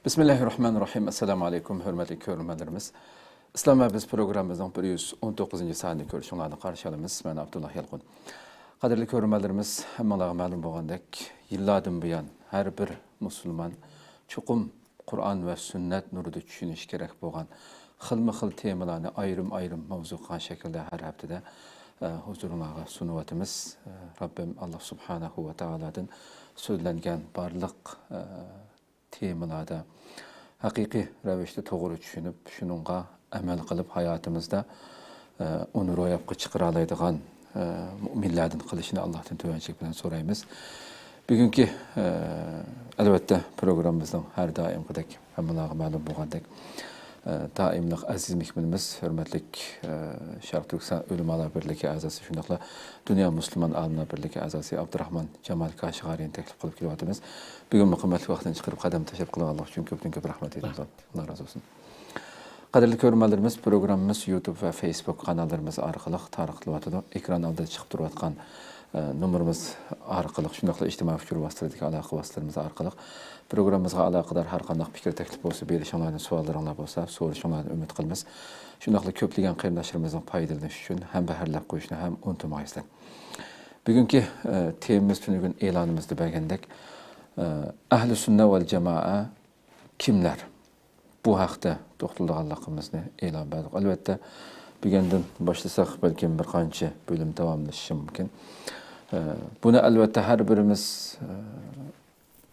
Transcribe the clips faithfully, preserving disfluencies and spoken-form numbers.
بىسمىللاھىررەھمانىررەھىم. ئەسسالامۇ ئەلەيكۇم، ھۆرمەتلىك كۆرۈرمەنلىرىمىز. ئىسلام ۋە بىز پروگراممىمىزنىڭ بىر يۈز ئون توققۇزىنچى سانىنى كۆرۈشۈڭلارنى قارشى ئالىمىز. مەن ئابدۇللا يالقۇن. قەدىرلىك كۆرۈرمەنلىرىمىز، ھەممىڭلارغا مەلۇم بولغاندەك، يىللاردىن بۇيان ھەر بىر مۇسۇلمان چوقۇم قۇرئان ۋە سۈننەت نۇرىدا چۈشىنىشى كېرەك بولغان خىلمۇ خىل تېمىلارنى ئايرىم-ئايرىم ماۋزۇ قىلغان شەكىلدە ھەر ھەپتىدە، ئە، ھۇزۇرۇڭلارغا سۇنۇۋاتىمىز. ئە، رەببىم ئاللا سۇبھانەھۇ ۋە تائالادىن سۆزلەنگەن بارلىق، ئە، تېمىلاردا ھەقىقىي رەۋىشتە توغرا چۈشىنىپ، شۇنىڭغا ئەمەل قىلىپ، ھاياتىمىزدا، ئە، ئۇنى روياپقا چىقىرالايدىغان، ئە، مۇئمىنلەردىن قىلىشىنى ئاللاھتىن تۆۋەنچىلىك بىلەن سورايمىز. بۈگۈنكى، ئە، ئەلۋەتتە، پروگراممىمىزنىڭ ھەر دائىمقىدەك، ھەممىلارغا مەلۇم بولغاندەك، ئە، دائىملىق ئەزىز مېھمىنىمىز، ھۆرمەتلىك، ئە، شەرقىي تۈركىستان ئۆلىمالار بىرلىكى ئەزاسى، شۇنداقلا دۇنيا مۇسۇلمان ئالىملار بىرلىكى ئەزاسى ئابدۇراخمان جامال كاشىغارىنى تەكلىپ قىلىپ كېلىۋاتىمىز. بۈگۈن بۇ قىممەتلىك ۋاقتىنى چىقىرىپ، قەدەم تەشرىپ قىلغانلىقى ئۈچۈن كۆپتىن كۆپ رەھمەت ئېيتىمىز. رەھمەت. ئاللا رازى بولسۇن. قەدىرلىك كۆرۈرمەنلىرىمىز، پروگراممىمىز يۇتۇب ۋە فېيسبۇك قاناللىرىمىز ئارقىلىق تارقىتىلىۋاتىدۇ. ئېكران ئالدىدا چىقىپ تۇرۇۋاتقان، ئە، نومۇرىمىز ئارقىلىق، شۇنداقلا ئىجتىمائىي ئۇچۇر ۋاسىتىلىرىدىكى ئالاقە ۋاسىتىلىرىمىز ئارقىلىق پروگراممىمىزغا ئالاقىدار ھەر قانداق پىكىر، تەكلىپ بولسا، بېرىشىڭلارنى، سوئاللىرىڭلار بولسا، سورىشىڭلارنى ئۈمىد قىلىمىز. شۇنداقلا كۆپلىگەن قېرىنداشلىرىمىزنىڭ پايدىلىنىشى ئۈچۈن ھەم بەھرىلەپ قويۇشنى ھەم ئۇنتۇمىغايسىلەر. بۈگۈنكى، ئە، تېمىمىز تۈنۈگۈن ئېلانىمىزدا بەرگەندەك، ئە، ئەھلى سۈننە ۋەل جامائە كىملەر؟ بۇ ھەقتە توختىلىدىغانلىقىمىزنى ئېلان بەردۇق. ئەلۋەتتە، بۈگۈندىن باشلىساق، بەلكىم بىر قانچە بۆلۈم داۋاملىشىشى مۇمكىن. ئە، بۇنى ئەلۋەتتە ھەر بىرىمىز، ئە،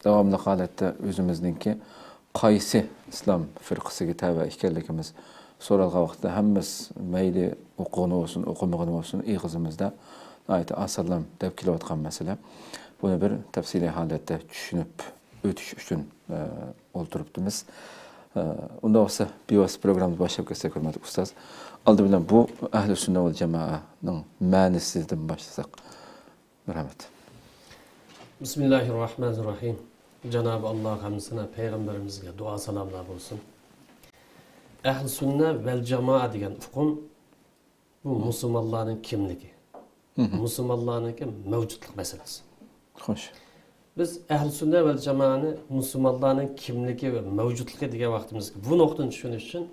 داۋاملىق ھالەتتە ئۆزىمىزنىڭكى قايسى ئىسلام فىرقىسىگە تەۋە ئىكەنلىكىمىز سورالغان ۋاقىتتا، ھەممىمىز مەيلى ئوقۇغىنى بولسۇن، ئوقۇمىغىنى بولسۇن، ئېغىزىمىزدا ناھايىتى ئاسانلا دەپ كېلىۋاتقان مەسىلە. بۇنى بىر تەپسىلىي ھالەتتە چۈشىنىپ ئۆتۈش ئۈچۈن، ئە، ئولتۇرۇپتىمىز. ئە، ئۇنداق بولسا، بىۋاسىتە پروگراممىنى باشلاپ كەتسەك، ھۆرمەتلىك ئۇستاز. ئالدى بىلەن بۇ ئەھلى سۈننە ۋەل جامائەنىڭ مەنىسىدىن باشلىساق. مەرھەمەت. بىسمىللاھىررەھمانىررەھىم. جانابى ئاللاغا ھەمدۇسەنا، پەيغەمبىرىمىزگە دۇئا سالاملار بولسۇن. ئەھلى سۈننە ۋەل جامائە دېگەن ئۇقۇم، بۇ مۇسۇلمانلارنىڭ كىملىكى، مۇسۇلمانلارنىڭكى مەۋجۇتلۇق مەسىلىسى. خوش. بىز ئەھلى سۈننە ۋەل جامائەنى مۇسۇلمانلارنىڭ كىملىكى ۋە مەۋجۇتلۇقى دېگەن ۋاقتىمىزدا، بۇ نۇقتىنى چۈشىنىش ئۈچۈن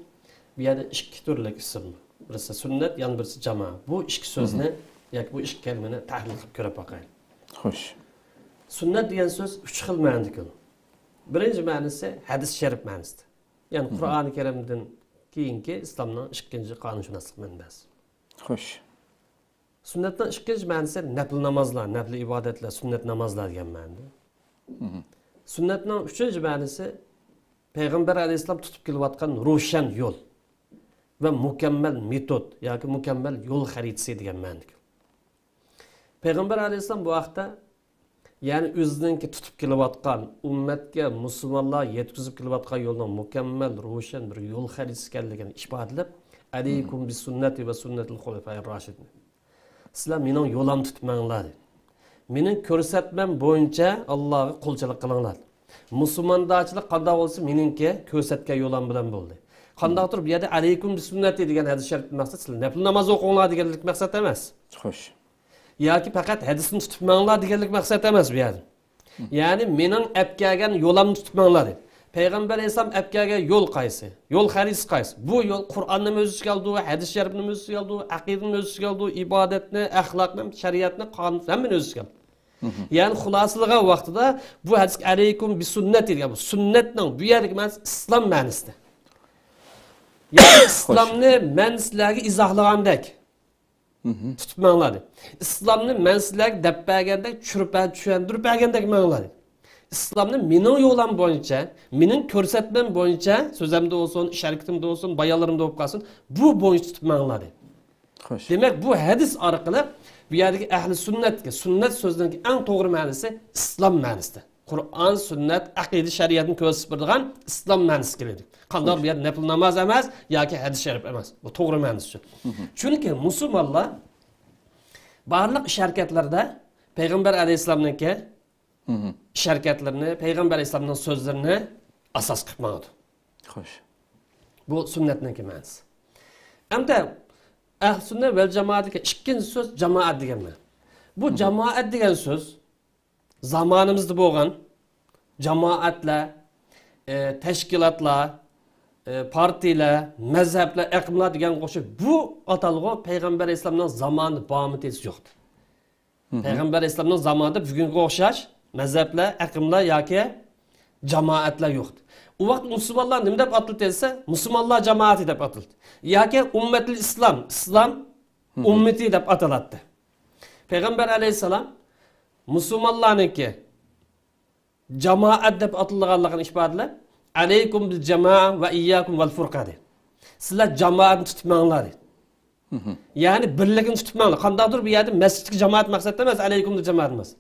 بۇ يەردە ئىككى تۈرلۈك ئىسىم، بىرسى سۈننەت، يەنە بىرسى جامائە. بۇ ئىككى سۆزنى ياكى بۇ ئىككى كەلىمىنى تەھلىل قىلىپ كۆرۈپ باقايلى. خوش. سۈننەت دېگەن سۆز ئۈچ خىل مەنىدە كېلىدۇ. بىرىنچى مەنىسى ھەدىس شەرىپ مەنىسىدە. يەنى قۇرئانى كەرىمدىن كېيىنكى ئىسلامنىڭ ئىككىنچى قانۇنشۇناسلىق مەنبەسى. خوش. سۈننەتنىڭ ئىككىنچى مەنىسى نەپلى نامازلار، نەپلى ئىبادەتلەر، سۈننەت نامازلار دېگەن مەنىدە. سۈننەتنىڭ ئۈچىنچى مەنىسى پەيغەمبەر ئەلەيھىسسالام تۇتۇپ كېلىۋاتقان روشەن يول ۋە مۇكەممەل مېتود ياكى مۇكەممەل يول خەرىتىسى دېگەن مەنىدە. پەيغەمبەر ئەلەيھىسسالام بۇ ھەقتە، يەنى ئۆزىنىڭكى تۇتۇپ كېلىۋاتقان، ئۈممەتكە، مۇسۇلمانلار يەتكۈزۈپ كېلىۋاتقان يولنىڭ مۇكەممەل، روشەن بىر يول خەرىتىسى ئىكەنلىكىنى ئىپادىلەپ، «ئەلەيكۇم بىسۈننەتى ۋە سۈننەتىل خۇلەفائىر راشىدىن.» سىلەر مېنىڭ يولۇمنى تۇتۇپ مېڭىڭلار، دېدى. مېنىڭ كۆرسەتمەم بويىچە ئاللاغا قۇلچىلىق قىلىڭلار، دېدى. مۇسۇلماندارچىلىق قانداق بولسا، مېنىڭكى كۆرسەتكەن يولۇم بىلەن بولدى. قانداقتۇر بۇ يەردە «ئەلەيكۇم بىسۈننەتى» دېگەن ھەدىس شەرىپتىن مەقسەت سىلەر نەپلى ناماز ئوقۇڭلار دېگەنلىك مەقسەت ئەمەس. خوش. ياكى پەقەت ھەدىسنى تۇتۇپ مېڭىڭلار دېگەنلىك مەقسەت ئەمەس بۇ يەردە. يەنى مېنىڭ ئەپ كەلگەن يولۇمنى تۇتۇپ مېڭىڭلار، دېدى. پەيغەمبەر ئەلەيھىسسالام ئەپ كەلگەن يول قايسى؟ يول خەرىتىسى قايسى؟ بۇ يول قۇرئاننىمۇ ئۆز ئىچىگە ئالىدۇ، ھەدىس شەرىپنىمۇ ئۆز ئىچىگە ئالىدۇ، ئەقىدىنىمۇ ئۆز ئىچىگە ئالىدۇ، ئىبادەتنى، ئەخلاقنى، شەرىئەتنى، قانۇن، ھەممىنى ئۆز ئىچىگە ئالىدۇ. يەنى خۇلاسىلىغان ۋاقتىدا بۇ ھەدىسكە «ئەلەيكۇم بىسۈننەتى» دېگەن بۇ سۈننەتنىڭ بۇ يەردىكى مەنىسى ئىسلام مەنىسىدە. يەنى ئىسلامنى مەن سىلەرگە ئىزاھلىغاندەك تۇتۇپ مېڭىڭلار، دېدى. ئىسلامنى مەن سىلەرگە دەپ بەرگەندەك، چۈشۈرۈپ بەر-، چۈشەندۈرۈپ بەرگەندەك مېڭىڭلار، دېدى. ئىسلامنى مېنىڭ يولۇم بويىچە، مېنىڭ كۆرسەتمەم بويىچە، سۆزەمدە بولسۇن، ئىش ھەرىكىتىمدە بولسۇن، بايانلىرىمدا بولۇپ قالسۇن، بۇ بويىچە تۇتۇپ مېڭىڭلار، دېدى. خوش. دېمەك، بۇ ھەدىس ئارقىلىق بۇ يەردىكى ئەھلى سۈننەتكە، سۈننەت سۆزىنىڭكى ئەڭ توغرا مەنىسى ئىسلام مەنىسىدە. قۇرئان، سۈننەت، ئەقىدە، شەرىئەتنى كۆرسىتىپ بېرىدىغان ئىسلام مەنىسى كېلىدۇ. قانداق بۇ يەردە نەپلى ناماز ئەمەس ياكى ھەدىس شەرىپ ئەمەس. بۇ توغرا مەنىسى ئۈچۈن. چۈنكى مۇسۇلمانلار بارلىق ئىش ھەرىكەتلىرىدە پەيغەمبەر ئەلەيھىسسالامنىڭكى ئىش ھەرىكەتلىرىنى، پەيغەمبەر ئەلەيھىسسالامنىڭ سۆزلىرىنى ئاساس قىلىپ ماڭىدۇ. خوش. بۇ سۈننەتنىڭكى مەنىسى. ئەمدى ئەھلى سۈننە ۋەل جامائەتتىكى ئىككىنچى سۆز جامائەت دېگەن مەنە. بۇ جامائەت دېگەن سۆز زامانىمىزدا بولغان جامائەتلەر، ئە، تەشكىلاتلار، ئە، پارتىيىلەر، مەزھەپلەر، ئېقىملار دېگەنگە ئوخشاش بۇ ئاتالغۇ پەيغەمبەر ئەلەيھىسسالامنىڭ زامانىدا بارمۇ دېسە يوق. پەيغەمبەر ئەلەيھىسسالامنىڭ زامانىدا بۈگۈنگە ئوخشاش مەزھەپلەر، ئېقىملار ياكى جامائەتلەر يوق. ئۇ ۋاقىت مۇسۇلمانلار نېمە دەپ ئاتىلىدۇ دېسە، مۇسۇلمانلار جامائىتى دەپ ئاتىلىدۇ. ياكى ئۇممەتۇل ئىسلام، ئىسلام ئۈممىتى دەپ ئاتىلاتتى. پەيغەمبەر ئەلەيھىسسالام مۇسۇلمانلارنىڭكى جامائەت دەپ ئاتىلىدىغانلىقىنى ئىپادىلەپ، «ئەلەيكۇم بىل جامائە ۋە ئىيياكۇم ۋەل فۇرقا» دېدى. سىلەر جامائەتنى تۇتۇپ مېڭىڭلار دېدى. يەنى بىرلىكنى تۇتۇپ مېڭىڭلار. قانداقتۇر بۇ يەردە مەسچىتتىكى جامائەت مەقسەت ئەمەس، «ئەلەيكۇم بىل جامائە» ئەمەس.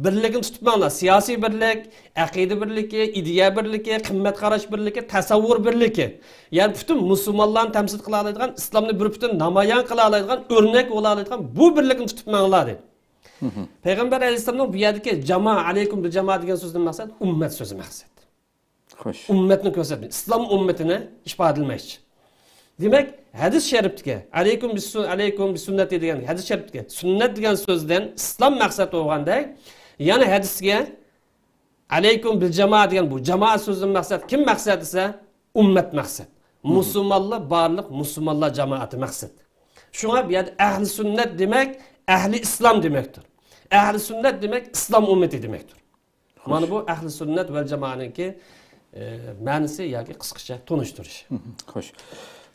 بىرلىكنى تۇتۇپ مېڭىڭلار. سىياسىي بىرلىك، ئەقىدە بىرلىكى، ئىدىيە بىرلىكى، قىممەت قاراش بىرلىكى، تەسەۋۋۇر بىرلىكى. يەنى پۈتۈن مۇسۇلمانلارنى تەمسىل قىلالايدىغان، ئىسلامنى بىر پۈتۈن نامايان قىلالايدىغان، ئۆرنەك بولالايدىغان بۇ بىرلىكنى تۇتۇپ مېڭىڭلار دېدى. پەيغەمبەر ئەلەيھىسسالامنىڭ بۇ يەردىكى «جامائە، ئەلەيكۇم بىل جامائە» دېگەن سۆزىدىن مەقسەت ئۈممەت سۆزى مەقسەت. خوش. ئۈممەتنى كۆرسەتمەي، ئىسلام ئۈممىتىنى ئىپادىلىمەكچى. دېمەك، ھەدىس شەرىپتىكى «ئەلەيكۇم بىسسۇ-، ئەلەيكۇم بىسسۇننەتى» دېگەن ھەدىس شەرىپتىكى سۈننەت دېگەن سۆزدىن ئىسلام مەقسەت بولغاندەك، يەنە ھەدىسكە «ئەلەيكۇم بىل جامائە» دېگەن بۇ جامائە سۆزىدىن مەقسەت كىم مەقسەت دېسە، ئۈممەت مەقسەت. مۇسۇلمانلار بارلىق مۇسۇلمانلار جامائىتى مەقسەت. شۇڭا بۇ يەردە ئەھلى سۈننەت دېمەك، ئەھلى ئىسلام دېمەكتۇر. ئەھلى سۈننەت دېمەك، ئىسلام ئۈممىتى دېمەكتۇر. مانا بۇ ئەھلى سۈننەت ۋەل جامائەنىڭكى، ئە، مەنىسى ياكى قىسقىچە تونۇشتۇرۇش. خوش.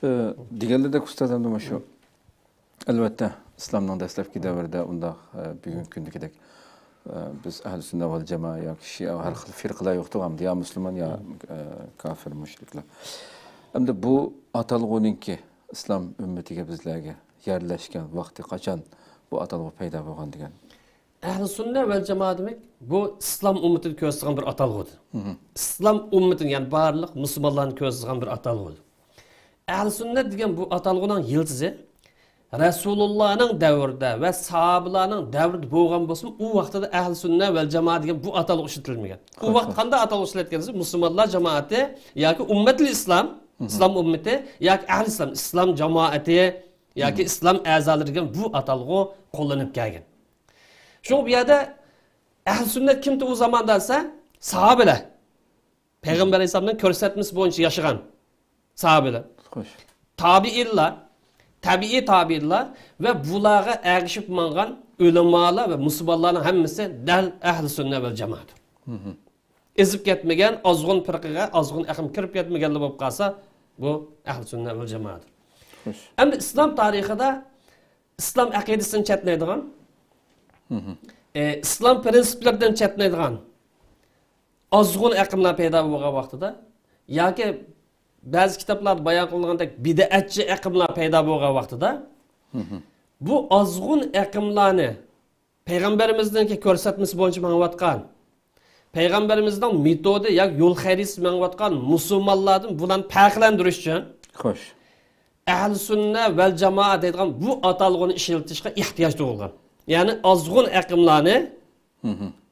ئە، دېگەنلىرىدەك ئۇستاز، ئەمدى مۇشۇ، ئەلۋەتتە، ئىسلامنىڭ دەسلەپكى دەۋرىدە ئۇنداق، ئە، بۈگۈنكى كۈندىكىدەك، ئە، بىز ئەھلى سۈننە ۋەل جامائە ياكى شىئە، ھەر خىل فىرقىلەر يوقتۇ، ئەمدى يا مۇسۇلمان، يا، ئە، كافىر، مۇشرىكلار. ئەمدى بۇ ئاتالغۇنىڭكى ئىسلام ئۈممىتىگە، بىزلەرگە يەرلەشكەن ۋاقتى قاچان، بۇ ئاتالغۇ پەيدا بولغان دېگەن؟ ئەھلى سۈننە ۋەل جامائە دېمەك، بۇ ئىسلام ئۈممىتىنى كۆرسىتىدىغان بىر ئاتالغۇدۇر. ئىسلام ئۈممىتىنى، يەنى بارلىق مۇسۇلمانلارنى كۆرسىتىدىغان بىر ئاتالغۇدۇر. ئەھلى سۈننەت دېگەن بۇ ئاتالغۇنىڭ يىلتىزى رەسۇلۇللانىڭ دەۋرىدە ۋە ساھابىلارنىڭ دەۋرىدە بولغان بولسىمۇ، ئۇ ۋاقتىدا ئەھلى سۈننە ۋەل جامائە دېگەن بۇ ئاتالغۇ ئىشلىتىلمىگەن. ئۇ ۋاقىت قانداق ئاتالغۇ ئىشلەتكەن دېسە، مۇسۇلمانلار جامائىتى ياكى ئۈممەتۇل ئىسلام، ئىسلام ئۈممىتى ياكى ئەھلى ئىسلام، ئىسلام جامائىتى ياكى ئىسلام ئەزالىرى دېگەن بۇ ئاتالغۇ قوللىنىپ كەلگەن. شۇڭا بۇ يەردە ئەھلى سۈننەت كىمدۇ ئۇ زاماندا دېسە، ساھابىلەر. پەيغەمبەر ئەلەيھىسسالامنىڭ كۆرسەتمىسى بويىچە ياشىغان ساھابىلەر. خوش. تابىئىنلار، تەبىئىي تابىئىنلار ۋە بۇلارغا ئەگىشىپ ماڭغان ئۆلىمالار ۋە مۇسۇلمانلارنىڭ ھەممىسى دەل ئەھلى سۈننە ۋەل جامائەدۇر. ئېزىپ كەتمىگەن، ئازغۇن پىرقىگە، ئازغۇن ئېقىم كىرىپ كەتمىگەنلا بولۇپ قالسا، بۇ ئەھلى سۈننە ۋەل جامائەدۇر. خوش. ئەمدى ئىسلام تارىخىدا ئىسلام ئەقىدىسىدىن چەتنەيدىغان، ئى، ئىسلام پىرىنسىپلىرىدىن چەتنەيدىغان ئازغۇن ئېقىملار پەيدا بولغان ۋاقتىدا ياكى بەزى كىتابلاردا بايان قىلىنغاندەك بىدئەتچى ئېقىملار پەيدا بولغان ۋاقتىدا، بۇ ئازغۇن ئېقىملارنى پەيغەمبىرىمىزنىڭكى كۆرسەتمىسى بويىچە مېڭىۋاتقان، پەيغەمبىرىمىزنىڭ مېتودى ياكى يول خەرىتىسى مېڭىۋاتقان مۇسۇلمانلاردىن بۇلارنى پەرقلەندۈرۈش ئۈچۈن، خوش، ئەھلى سۈننە ۋەل جامائە دەيدىغان بۇ ئاتالغۇنى ئىشلىتىشقا ئېھتىياج تۇغۇلغان. يەنى ئازغۇن ئېقىملارنى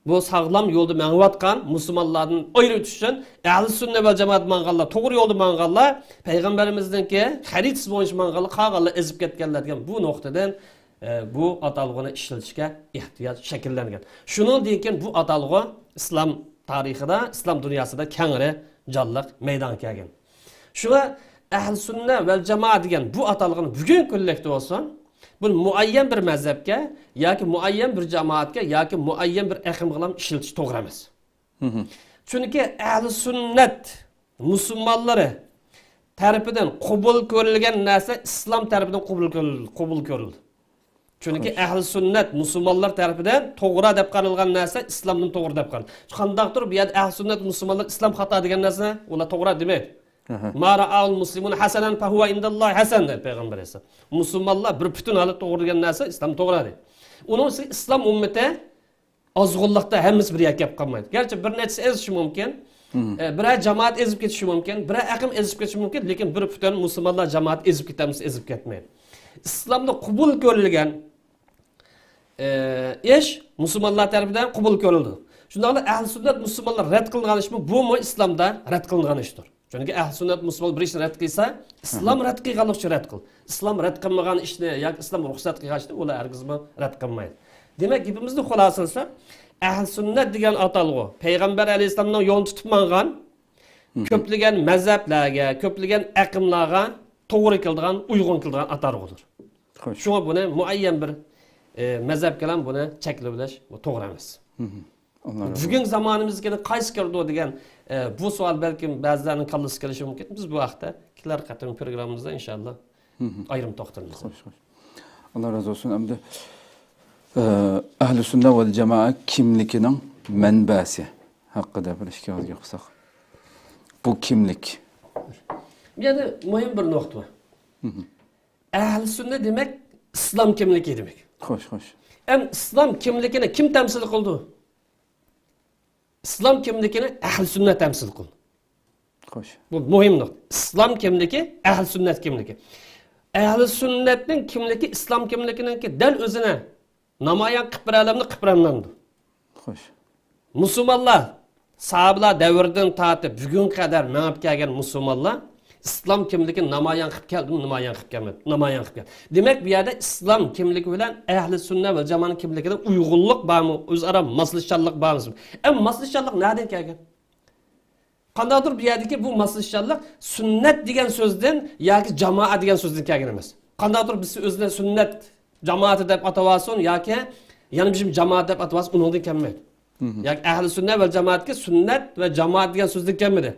بۇ ساغلام يولدا مېڭىۋاتقان مۇسۇلمانلاردىن ئايرىۋېتىش ئۈچۈن ئەھلى سۈننە ۋەل جامائەت ماڭغانلار، توغرا يولدا ماڭغانلار، پەيغەمبىرىمىزنىڭكى خەرىتىسى بويىچە ماڭغانلار، قالغانلار ئېزىپ كەتكەنلەر دېگەن بۇ نۇقتىدىن، ئە، بۇ ئاتالغۇنى ئىشلىتىشكە ئېھتىياج شەكىللەنگەن. شۇنىڭدىن كېيىن بۇ ئاتالغۇ ئىسلام تارىخىدا، ئىسلام دۇنياسىدا كەڭرى جانلىق مەيدانغا كەلگەن. شۇڭا ئەھلى سۈننە ۋەل جامائە دېگەن بۇ ئاتالغۇنى بۈگۈنكى كۈنلۈكتە بولسۇن، بۇ مۇئەييەن بىر مەزھەپكە ياكى مۇئەييەن بىر جامائەتكە ياكى مۇئەييەن بىر ئېقىمغىلا ئىشلىتىش توغرا ئەمەس. چۈنكى ئەھلى سۈننەت مۇسۇلمانلىرى تەرىپىدىن قوبۇل كۆرۈلگەن نەرسە ئىسلام تەرىپىدىن قوبۇل كۆرۈل-، قوبۇل كۆرۈلىدۇ. چۈنكى ئەھلى سۈننەت مۇسۇلمانلار تەرىپىدىن توغرا دەپ قارالغان نەرسە ئىسلامدىن توغرا دەپ قارىلىدۇ. قانداقتۇر بۇ يەردە ئەھلى سۈننەت مۇسۇلمانلار ئىسلام خاتا دېگەن نەرسە ئۇلار توغرا دېمەيدۇ. ما رآه المسلمون حسنا فهو عند الله حسن دەيدۇ پەيغەمبەر ئەلەيھىسسالام. مۇسۇلمانلار بىر پۈتۈن ھالەتتە توغرا دېگەن نەرسە ئىسلام توغرا دەيدۇ. ئۇنىڭ ئۈستىگە ئىسلام ئۈممىتى ئازغۇنلۇقتا ھەممىسى بىر يەرگە كېلىپ قالمايدۇ. گەرچە بىر نەچچىسى ئېزىشى مۇمكىن، ئە، بىرەر جامائەت ئېزىپ كېتىشى مۇمكىن، بىرەر ئېقىم ئېزىپ كېتىشى مۇمكىن، لېكىن بىر پۈتۈن مۇسۇلمانلار جامائەت ئېزىپ كېتەمسە ئېزىپ كەتمەيدۇ. ئىسلامدا قوبۇل كۆرۈلگەن، ئە، ئىش مۇسۇلمانلار تەرىپىدىن قوبۇل كۆرۈلىدۇ. شۇنداقلا ئەھلى سۈننەت مۇسۇلمانلار رەت قىلىنغان ئىشمۇ، بۇمۇ ئىسلامدا رەت قىلىنغان ئىشتۇر. چۈنكى ئەھلى سۈننەت مۇسۇلمان بىر ئىشنى رەت قىلسا، ئىسلام رەت قىلغانلىقى ئۈچۈن رەت قىل. ئىسلام رەت قىلمىغان ئىشنى ياكى ئىسلام رۇخسەت قىلغان ئىشنى ئۇلار ھەرگىزمۇ رەت قىلمايدۇ. دېمەك، گېپىمىزنى خۇلاسىلىسا، ئەھلى سۈننەت دېگەن ئاتالغۇ پەيغەمبەر ئەلەيھىسسالامنىڭ يولىنى تۇتۇپ ماڭغان، كۆپلىگەن مەزھەپلەرگە، كۆپلىگەن ئەقىملارغا توغرا كېلىدىغان، ئۇيغۇن كېلىدىغان ئاتالغۇدۇر. خوش. شۇڭا بۇنى مۇئەييەن بىر، ئە، مەزھەپكە بۇنى چەكلىۋېلىش بۇ توغرا ئەمەس. ئاللا رازى بولسۇن. بۈگۈنكى زامانىمىزدىكىنى قايسى كىرىدۇ دېگەن، ئە، بۇ سوئال بەلكىم بەزىلەرنىڭ كاللىسىغا كېلىشى مۇمكىن. بىز بۇ ھەقتە كېلەر قېتىم پروگراممىمىزدا ئىنشاللا ئايرىم توختىلىمىز. خوش، خوش. ئاللا رازى بولسۇن. ئەمدى، ئە، ئەھلى سۈننە ۋەل جامائە كىملىكىنىڭ مەنبەسى ھەققىدە بىر ئىككى ئاغىز گەپ قىلساق. بۇ كىملىك؟ بۇ يەردە مۇھىم بىر نۇقتا بار. ئەھلى سۈننە دېمەك ئىسلام كىملىكى دېمەك. خوش، خوش. ئەم ئىسلام كىملىكىنى كىم تەمسىل قىلىدۇ؟ ئىسلام كىملىكىنى ئەھلى سۈننە تەمسىل قىلىدۇ. خوش. بۇ مۇھىم نۇقتا. ئىسلام كىملىكى، ئەھلى سۈننەت كىملىكى. ئەھلى سۈننەتنىڭ كىملىكى ئىسلام كىملىكىنىڭكى دەل ئۆزىنى نامايان قىلىپ بېرەلەمدۇ؟ قىلىپ بېرەلمەمدۇ؟ خوش. مۇسۇلمانلار ساھابىلار دەۋرىدىن تارتىپ بۈگۈنگە قەدەر مېڭىپ كەلگەن مۇسۇلمانلار ئىسلام كىملىكىنى نامايان قىلىپ كەلدىمۇ؟ نامايان قىلىپ كەلمىدى؟ نامايان قىلىپ كەلدى. دېمەك، بۇ يەردە ئىسلام كىملىكى بىلەن ئەھلى سۈننە ۋەل جامانىڭ كىملىكىدە ئۇيغۇنلۇق بارمۇ؟ ئۆزئارا ماسلىشىشچانلىق بارمۇ؟ ئەمما ماسلىشىشچانلىق نەدىن كەلگەن؟ قانداقتۇر بۇ يەردىكى بۇ ماسلىشىشچانلىق سۈننەت دېگەن سۆزدىن ياكى جامائەت دېگەن سۆزدىن كەلگەن ئەمەس. قانداقتۇر بىرسى ئۆزىنى سۈننەت جامائىتى دەپ ئاتاۋالسۇن ياكى يەنە بىر جامائەت دەپ ئاتىۋالسۇن، ئۇنىڭدىن كەلمەيدۇ. ياكى ئەھلى سۈننە ۋەل جامائەتكە سۈننەت ۋە جامائەت دېگەن سۆزدىن كەلمىدى.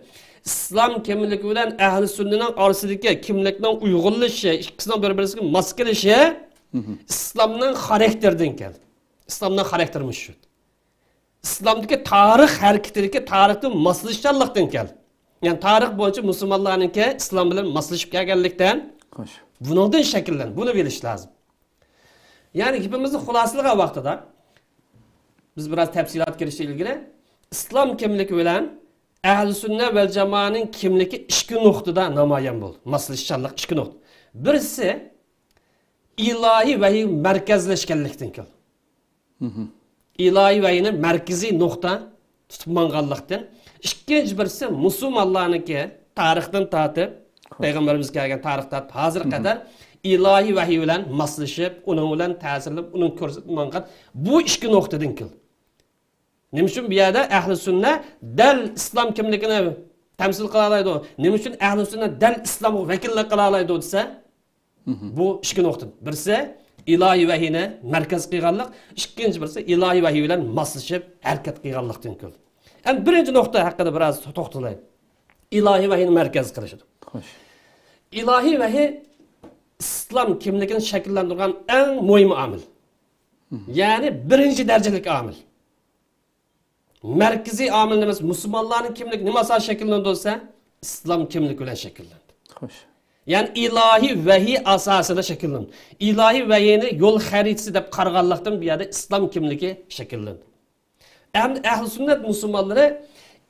ئىسلام كىملىكى بىلەن ئەھلى سۈننىنىڭ ئارىسىدىكى كىملىكنىڭ ئۇيغۇنلىشىشى، ئىككىسىنىڭ بىر-بىرسىگە ماس كېلىشى ئىسلامنىڭ خاراكتېرىدىن كەلدى. ئىسلامنىڭ خاراكتېرى مۇشۇ. ئىسلامدىكى تارىخ ھەرىكىتىدىكى تارىختىن ماسلىشىشچانلىقتىن كەلدى. يەنى تارىخ بويىچە مۇسۇلمانلارنىڭكى ئىسلام بىلەن ماسلىشىپ كەلگەنلىكتىن، خوش، بۇنىڭدىن شەكىللەندى. بۇنى بىلىش لازىم. يەنى گېپىمىزنى خۇلاسىلىغان ۋاقتىدا، بىز بىراز تەپسىلاتقا كىرىشتىن ئىلگىرى، ئىسلام كىملىكى بىلەن ئەھلى سۈننە ۋەل جامائەنىڭ كىملىكى ئىككى نۇقتىدا نامايان بولدى. ماسلىشىشچانلىق ئىككى نۇقتا. بىرسى، ئىلاھىي ۋەھىي مەركەزلەشكەنلىكتىن كەلدى. ئىلاھىي ۋەھىينى مەركىزىي نۇقتا تۇتۇپ ماڭغانلىقتىن. ئىككىنچى بىرسى، مۇسۇلمانلارنىڭكى تارىختىن تارتىپ، پەيغەمبىرىمىز كەلگەن تارىختىن ھازىرغا قەدەر ئىلاھىي ۋەھىي بىلەن ماسلىشىپ، ئۇنىڭ بىلەن تەسىرلىنىپ، ئۇنىڭ كۆرسىتىپ ماڭغان بۇ ئىككى نۇقتىدىن كېلىدۇ. نېمە ئۈچۈن بۇ يەردە ئەھلى سۈننە دەل ئىسلام كىملىكىنى تەمسىل قىلالايدۇ؟ نېمە ئۈچۈن ئەھلى سۈننە دەل ئىسلامغا ۋەكىللىك قىلالايدۇ دېسە، بۇ ئىككى نۇقتا. بىرسى ئىلاھىي ۋەھىينى مەركەز قىلغانلىق، ئىككىنچى بىرسى ئىلاھىي ۋەھىي بىلەن ماسلىشىپ ھەرىكەت قىلغانلىقتىن كېلىدۇ. ئەمدى بىرىنچى نۇقتا ھەققىدە بىراز توختىلايلى. ئىلاھىي ۋەھىينى مەركەز قىلىشىدۇ. خوش. ئىلاھىي ۋەھىي ئىسلام كىملىكىنى شەكىللەندۈرگەن ئەڭ مۇھىم ئامىل. يەنى بىرىنچى دەرىجىلىك ئامىل. مەركىزىي ئامىل نېمە؟ مۇسۇلمانلارنىڭ كىملىكى نېمە ئاساسىدا شەكىللىنىدۇ دېسە، ئىسلام كىملىكى بىلەن شەكىللەندى. خوش. يەنى ئىلاھىي ۋەھىي ئاساسىدا شەكىللەندى. ئىلاھىي ۋەھىينى يول خەرىتىسى دەپ قارىغانلىقتىن بۇ يەردە ئىسلام كىملىكى شەكىللەندى. ئەمدى ئەھلى سۈننەت مۇسۇلمانلىرى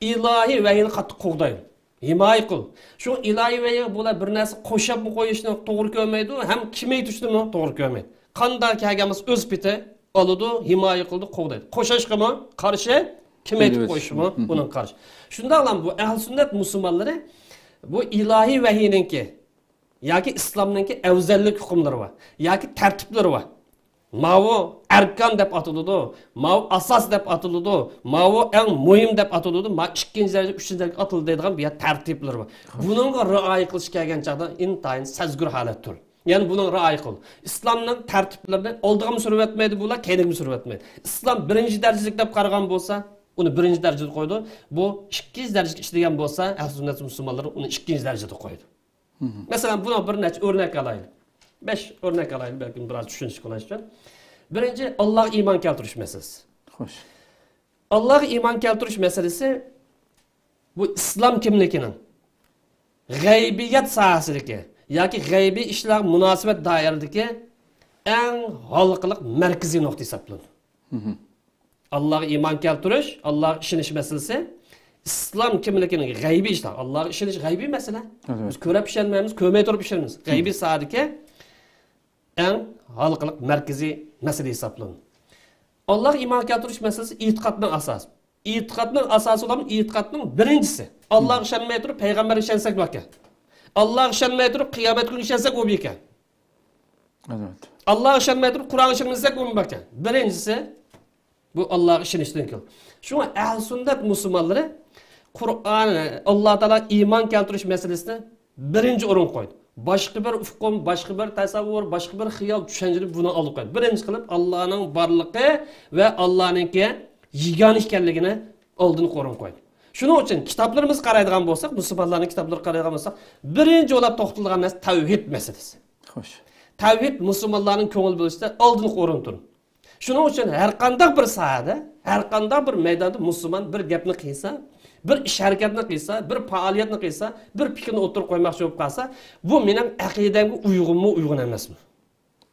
ئىلاھىي ۋەھىينى قاتتىق قوغدايدۇ. ھىمايە قىل. شۇ ئىلاھىي ۋەھىيگە بۇلار بىر نەرسە قوشۇپمۇ قويۇشنى توغرا كۆرمەيدۇ، ھەم كېمەيتىشنىمۇ توغرا كۆرمەيدۇ. قانداق كەلگەن بولسا ئۆز پېتى ئالىدۇ، ھىمايە قىلىدۇ، قوغدايدۇ. قوشۇشقىمۇ قارشى، كېمەيتىپ قويۇشمۇ ئۇنىڭغا قارشى. شۇنداقلا بۇ ئەھلى سۈننەت مۇسۇلمانلىرى بۇ ئىلاھىي ۋەھىينىڭكى ياكى ئىسلامنىڭكى ئەۋزەللىك ھۆكۈملىرى بار ياكى تەرتىپلىرى بار. ماۋۇ ئەركان دەپ ئاتىلىدۇ، ماۋۇ ئاساس دەپ ئاتىلىدۇ، ماۋۇ ئەڭ مۇھىم دەپ ئاتىلىدۇ، ما ئىككىنچى دەرىجە، ئۈچىنچى دەرىجە ئاتىلىدۇ دەيدىغان بۇ يەر تەرتىپلىرى بار. بۇنىڭغا رىئايە قىلىش كەلگەن چاغدا ئىنتايىن سەزگۈر ھالەت تۇر. يەنى بۇنىڭغا رىئايە قىل. ئىسلامنىڭ تەرتىپلىرىنى ئالدىغىمۇ سۈرۈۋەتمەيدۇ بۇلار، كەينىگىمۇ سۈرۈۋەتمەيدۇ. ئىسلام بىرىنچى دەرىجىلىك دەپ قارىغان بولسا، ئۇنى بىرىنچى دەرىجىدە قويىدۇ. بۇ ئىككىنچى دەرىجىلىك ئىش دېگەن بولسا، ئەھلى سۈننەت مۇسۇلمانلىرى ئۇنى ئىككىنچى دەرىجىدە قويىدۇ. مەسىلەن، بۇنىڭ بىر نەچچە ئۆرنەك ئالايلى. بەش ئۆرنەك ئالايلى، بەلكىم بىراز چۈشىنىشلىك بولۇشى ئۈچۈن. بىرىنچى، ئاللاغا ئىمان كەلتۈرۈش مەسىلىسى. خوش. ئاللاغا ئىمان كەلتۈرۈش مەسىلىسى بۇ ئىسلام كىملىكىنىڭ غەيبىيات ساھەسىدىكى ياكى غەيبىي ئىشلارغا مۇناسىۋەت دائىرىدىكى ئەڭ ھالقىلىق مەركىزىي نۇقتا ھېسابلىنىدۇ. ئاللاغا ئىمان كەلتۈرۈش، ئاللاغا ئىشىنىش مەسىلىسى ئىسلام كىملىكىنىڭ غەيبىي ئىشلار. ئاللاغا ئىشىنىش غەيبىي مەسىلە. ئەلۋەتتە. بىز كۆرۈپ ئىشەنمەيمىز، كۆرمەي تۇرۇپ ئىشىنىمىز. غەيبىي ساھەدىكى ئەڭ ھالقىلىق مەركىزىي مەسىلە ھېسابلىنىدۇ. ئاللاغا ئىمان كەلتۈرۈش مەسىلىسى ئېتىقادنىڭ ئاساسى. ئېتىقادنىڭ ئاساسى بولۇپ، ئېتىقادنىڭ بىرىنچىسى. ئاللاغا ئىشەنمەي تۇرۇپ، پەيغەمبەرگە ئىشەنسەك باركەن. ئاللاغا ئىشەنمەي تۇرۇپ، قىيامەت كۈنىگە ئىشەنسەك ئۇ بىكەن. ئەلۋەتتە. ئاللاغا ئىشەنمەي تۇرۇپ، قۇرئانغا ئىشەنمىسەك ئۇمۇ باركەن. بىرىنچىسى، بۇ ئاللاغا ئىشىنىشتىن كېلىدۇ. شۇڭا ئەھلى سۈننەت مۇسۇلمانلىرى قۇرئان، ئاللا تائالا ئىمان كەلتۈرۈش مەسىلىسىنى بىرىنچى ئورۇنغا قويدى. باشقا بىر ئۇقۇم، باشقا بىر تەسەۋۋۇر، باشقا بىر خىيال، چۈشەنچىنى بۇنىڭ ئالدىغا قويدى. بىرىنچى قىلىپ ئاللانىڭ بارلىقى ۋە ئاللانىڭكى يېگانە ئىكەنلىكىنى ئالدىنقى ئورۇنغا قويدى. شۇنىڭ ئۈچۈن كىتابلىرىمىزغا قارايدىغان بولساق، مۇسۇلمانلارنىڭ كىتابلىرىغا قارايدىغان بولساق، بىرىنچى بولۇپ توختىلىدىغان نەرسە تەۋھىد مەسىلىسى. خوش. تەۋھىد مۇسۇلمانلارنىڭ كۆڭۈل بۆلۈشتە ئالدىنقى ئورۇندا تۇرىدۇ. شۇنىڭ ئۈچۈن ھەر قانداق بىر ساھەدە، ھەر قانداق بىر مەيداندا مۇسۇلمان بىر گەپنى قىلسا، بىر ئىش ھەرىكەتنى قىلسا، بىر پائالىيەتنى قىلسا، بىر پىكىرنى ئوتتۇرىغا قويماقچى بولۇپ قالسا، بۇ مېنىڭ ئەقىدەمگە ئۇيغۇنمۇ، ئۇيغۇن ئەمەسمۇ؟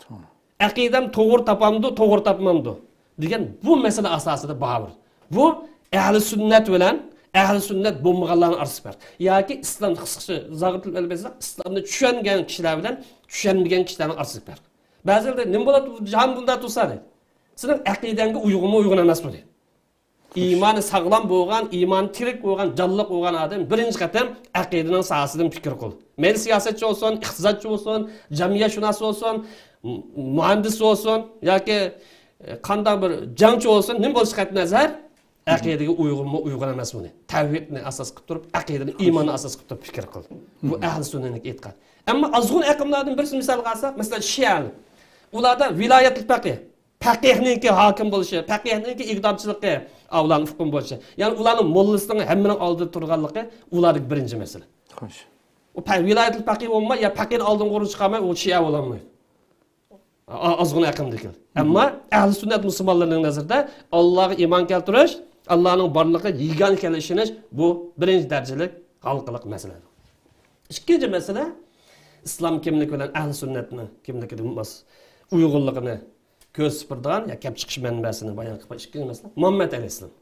توغرا. ئەقىدەم توغرا تاپامدۇ، توغرا تاپمامدۇ دېگەن بۇ مەسىلە ئاساسىدا بار. بۇ ئەھلى سۈننەت بىلەن ئەھلى سۈننەت بولمىغانلارنىڭ ئارىسىدا پەرق. ياكى ئىسلام، قىسقىچە زاغرىتىلىپ ئېلىپ ئېيتساق، ئىسلامنى چۈشەنگەن كىشىلەر بىلەن چۈشەنمىگەن كىشىلەرنىڭ ئارىسىدا پەرق. بەزىلەر دەيدۇ، نېمە بولاتتى، جاھان بۇنداق تۇرسا دەيدۇ. سېنىڭ ئەقىدەڭگە ئۇيغۇنمۇ، ئۇيغۇن ئەمەسمۇ دەيدۇ. ئىمانى ساغلام بولغان، ئىمانى تىرىك بولغان، جانلىق بولغان ئادەم بىرىنچى قېتىم ئەقىدىنىڭ ساھەسىدىن پىكىر قىل. مەيلى سىياسەتچى بولسۇن، ئىقتىسادچى بولسۇن، جەمئىيەتشۇناس بولسۇن، م-، مۇھەندىس بولسۇن ياكى، ئە، قانداق بىر جەڭچى بولسۇن، نېمە بولۇشى قەتئىينەزەر، ئەقىدىگە ئۇيغۇنمۇ، ئۇيغۇن ئەمەسمۇ دەيدۇ. تەۋھىدنى ئاساس قىلىپ تۇرۇپ، ئەقىدىنى، ئىماننى ئاساس قىلىپ تۇرۇپ پىكىر قىل. بۇ ئەھلى سۈننەنىڭ ئېتىقادى. ئەمما ئازغۇن ئېقىملاردىن بىرسى مىسالغا ئالساق، مەسىلەن، شىئەلەر. ئۇلاردا ۋىلايەتلىك پەقىھ، پەقىھنىڭكى ھاكىم بولۇشى، پەقىھنىڭكى ئىقتىدارچىلىقى، ئۇلارنىڭ ئۇقۇم بولۇشى. يەنى ئۇلارنىڭ موللىسىنىڭ ھەممىنىڭ ئالدىدا تۇرغانلىقى ئۇلاردىكى بىرىنچى مەسىلە. خوش. ئۇ پە-، ۋىلايەتلىك پەقىھ بولماي، يا پەقىھنىڭ ئالدىغا ئورۇن چىقارماي، ئۇ شىئە بولالمايدۇ. ئا-، ئا-، ئازغۇن ئېقىمدىكى. ئەمما ئەھلى سۈننەت مۇسۇلمانلىرىنىڭ نەزىرىدە ئاللاغا ئىمان كەلتۈرۈش، ئاللانىڭ بارلىقى، يېگانە ئىكەنلىكىگە ئىشىنىش، بۇ بىرىنچى دەرىجىلىك ھالقىلىق مەسىلە. ئىككىنچى مەسىلە، ئىسلام كىملىكى بىلەن ئەھلى سۈننەتنىڭ كىملىكىدە ماس-، ئۇيغۇنلۇقىنى كۆرسىتىپ بېرىدىغان يا كەپ چىقىش مەنبەسىنى بايان قىلىپ، ئىككىنچى مەسىلە، مۇھەممەد ئەلەيھىسسالام.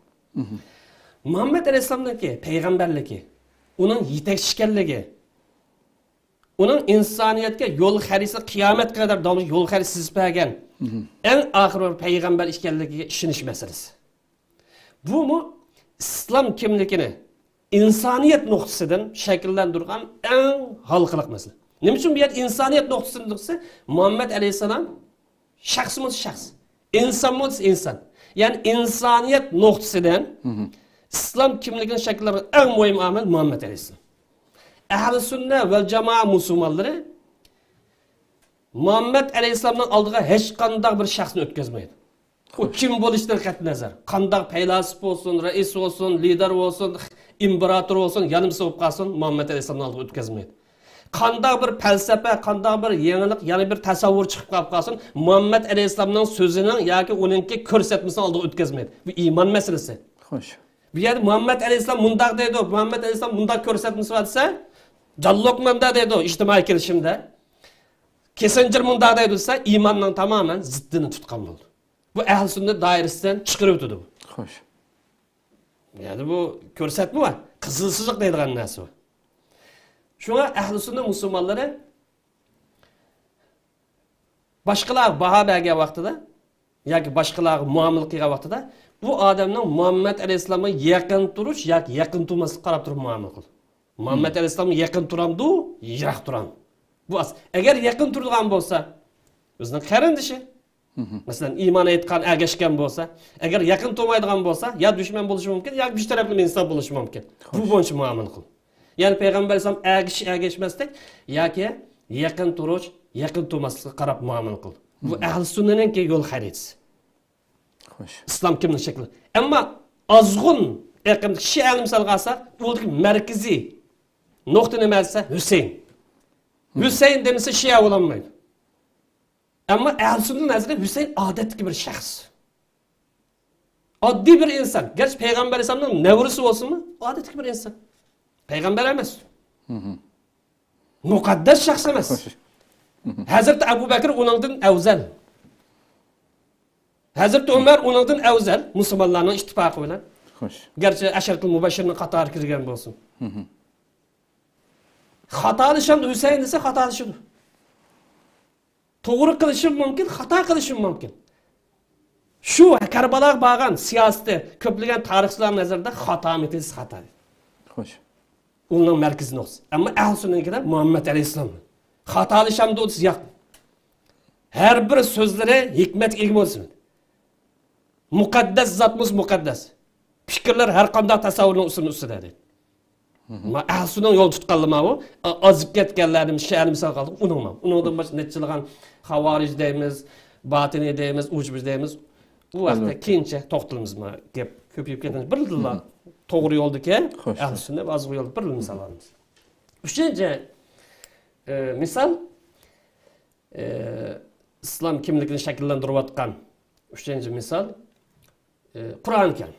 مۇھەممەد ئەلەيھىسسالامنىڭكى پەيغەمبەرلىكى، ئۇنىڭ يېتەكچى ئىكەنلىكى، ئۇنىڭ ئىنسانىيەتكە يول خەرىتىسى، قىيامەتكە قەدەر داۋاملىق يول خەرىتىسى سىزىپ بەرگەن، ئەڭ ئاخىرى بىر پەيغەمبەر ئىكەنلىكىگە ئىشىنىش مەسىلىسى. بۇمۇ ئىسلام كىملىكىنى ئىنسانىيەت نۇقتىسىدىن شەكىللەندۈرگەن ئەڭ ھالقىلىق مەسىلە. نېمە ئۈچۈن بۇ يەردە ئىنسانىيەت نۇقتىسىدىن دېسە، مۇھەممەد ئەلەيھىسسالام شەخسمۇ شەخس، ئىنسانمۇ ئىنسان. يەنى ئىنسانىيەت نۇقتىسىدىن ئىسلام كىملىكىنى شەكىللەندۈرگەن ئەڭ مۇھىم ئامىل مۇھەممەد ئەلەيھىسسالام. ئەھلى سۈننە ۋەل جامائە مۇسۇلمانلىرى مۇھەممەد ئەلەيھىسسالامنىڭ ئالدىغا ھېچقانداق بىر شەخسنى ئۆتكۈزمەيدۇ. ئۇ كىم بولۇشىدىن قەتئىينەزەر، قانداق پەيلاسوپ بولسۇن، رەئىس بولسۇن، لىدېر بولسۇن، ئىمپېراتور بولسۇن، يەنە نېمىسى بولۇپ قالسۇن، مۇھەممەد ئەلەيھىسسالامنىڭ ئالدىغا ئۆتكۈزمەيدۇ. قانداق بىر پەلسەپە، قانداق بىر يېڭىلىق، يەنە بىر تەسەۋۋۇر چىقىپ قاپ قالسۇن، مۇھەممەد ئەلەيھىسسالامنىڭ سۆزىنىڭ ياكى ئۇنىڭكى كۆرسەتمىسىنىڭ ئالدىغا ئۆتكۈزمەيدۇ. بۇ ئىمان مەسىلىسى. خوش. بۇ يەردە مۇھەممەد ئەلەيھىسسالام مۇنداق دەيدۇ، مۇھەممەد ئەلەيھىسسالام مۇنداق كۆرسەتمىسى بار دېسە، جان لۇقمان مۇنداق دەيدۇ ئىجتىمائىي كېلىشىمدە، كىسسىنجېر مۇنداق دەيدۇ دېسە، ئىماننىڭ تامامەن زىددىنى تۇتقان بولدى. بۇ ئەھلى سۈننەت دائىرىسىدىن چىقىرىۋېتىدۇ. خوش. يەنى بۇ كۆرسەتمە بار. قىزىل سىزىق دەيدىغان نەرسە بار. شۇڭا ئەھلى سۈننە مۇسۇلمانلىرى باشقىلارغا باھا بەرگەن ۋاقتىدا ياكى باشقىلارغا مۇئامىلە قىلغان ۋاقتىدا بۇ ئادەمنىڭ مۇھەممەد ئەلەيھىسسالامغا يېقىن تۇرۇش ياكى يېقىن تۇرماسلىققا قاراپ تۇرۇپ مۇئامىلە قىل. مۇھەممەد ئەلەيھىسسالامغا يېقىن تۇرامدۇ، يىراق تۇرامدۇ؟ بۇ ئاس-، ئەگەر يېقىن تۇرىدىغان بولسا، ئۆزىنىڭ قېرىندىشى، مەسىلەن، ئىمان ئېيتقان، ئەگەشكەن بولسا، ئەگەر يېقىن تۇرمايدىغان بولسا، يا دۈشمەن بولۇشى مۇمكىن، ياكى بىر تەرەپلىمە ئىنسان بولۇشى مۇمكىن. بۇ بويىچە مۇئامىلە قىل. يەنى پەيغەمبەر ئەلەيھىسسالام ئەگىشىش، ئەگەشمەسلىك ياكى يېقىن تۇرۇش، يېقىن تۇرماسلىققا قاراپ مۇئامىلە قىل. بۇ ئەھلى سۈننىنىڭكى يول خەرىتىسى. خوش. ئىسلام كىملىك شەكلى. ئەمما ئازغۇن ئېقىمدىكى شىئەنى مىسالغا ئالساق، ئۇلارنىڭ مەركىزىي نۇقتا نېمە دېسە، ھۈسەيىن. ھۈسەيىن دېمىسە شىئە بولالمايدۇ. ئەمما ئەھلى سۈننە نەزىرىدە ھۈسەيىن ئادەتتىكى بىر شەخس. ئاددىي بىر ئىنسان. گەرچە پەيغەمبەر ئەلەيھىسسالامنىڭ نەۋرىسى بولسىمۇ، ئادەتتىكى بىر ئىنسان. پەيغەمبەر ئەمەس. مۇقەددەس شەخس ئەمەس. خوش. ھەزرىتى ئەبۇ بەكرى ئۇنىڭدىن ئەۋزەل. ھەزرىتى ئۆمەر ئۇنىڭدىن ئەۋزەل، مۇسۇلمانلارنىڭ ئىتتىپاقى بىلەن. خوش. گەرچە ئەشەرەتۇل مۇبەششىرنىڭ قاتارىغا كىرگەن بولسۇن. خاتالىشامدۇ ھۈسەيىن دېسە، خاتالىشىدۇ. توغرا قىلىشىمۇ مۇمكىن، خاتا قىلىشىمۇ مۇمكىن. شۇ كەربالاغا بارغان سىياسىتى كۆپلىگەن تارىخچىلارنىڭ نەزىرىدە خاتامىكىن دېسە خاتا. خوش. ئۇنىڭ مەركىزىي نۇقتىسى. ئەمما ئەھلى سۈننىنىڭكىدە مۇھەممەد ئەلەيھىسسالام. خاتالىشامدۇ دېسە ياق. ھەر بىر سۆزلىرى ھېكمەتكە ئىگە بولسۇن. مۇقەددەس زاتمىز مۇقەددەس. پىكىرلەر ھەر قانداق تەسەۋۋۇرنىڭ ئۈستىنىڭ ئۈستىدە دەيدۇ. ما ئەھلى سۈننىنىڭ يول تۇتقانلىرى ماۋۇ، ئا-، ئازىپ كەتكەنلەرنى شىئەنى مىسال قىلدۇق، ئۇنىڭ ماۋۇ. ئۇنىڭدىن باشقا نەچچىلىغان خاۋارىج دەيمىز، باتىنى دەيمىز، ئۇجبۇ دەيمىز. ئۇ ھەقتە ئەلۋەتتە. كېيىنچە توختىلىمىز، ما گەپ كۆپىيىپ كەتكەن. بىرلا توغرا يولدىكى خوش. ئەھلى سۈننە ۋە ئازغۇن يولدا بىرلا مىسال ئالىمىز. ئۈچىنچى، ئە، مىسال، ئە، ئىسلام كىملىكىنى شەكىللەندۈرۈۋاتقان ئۈچىنچى مىسال، ئە، قۇرئان كەرىم.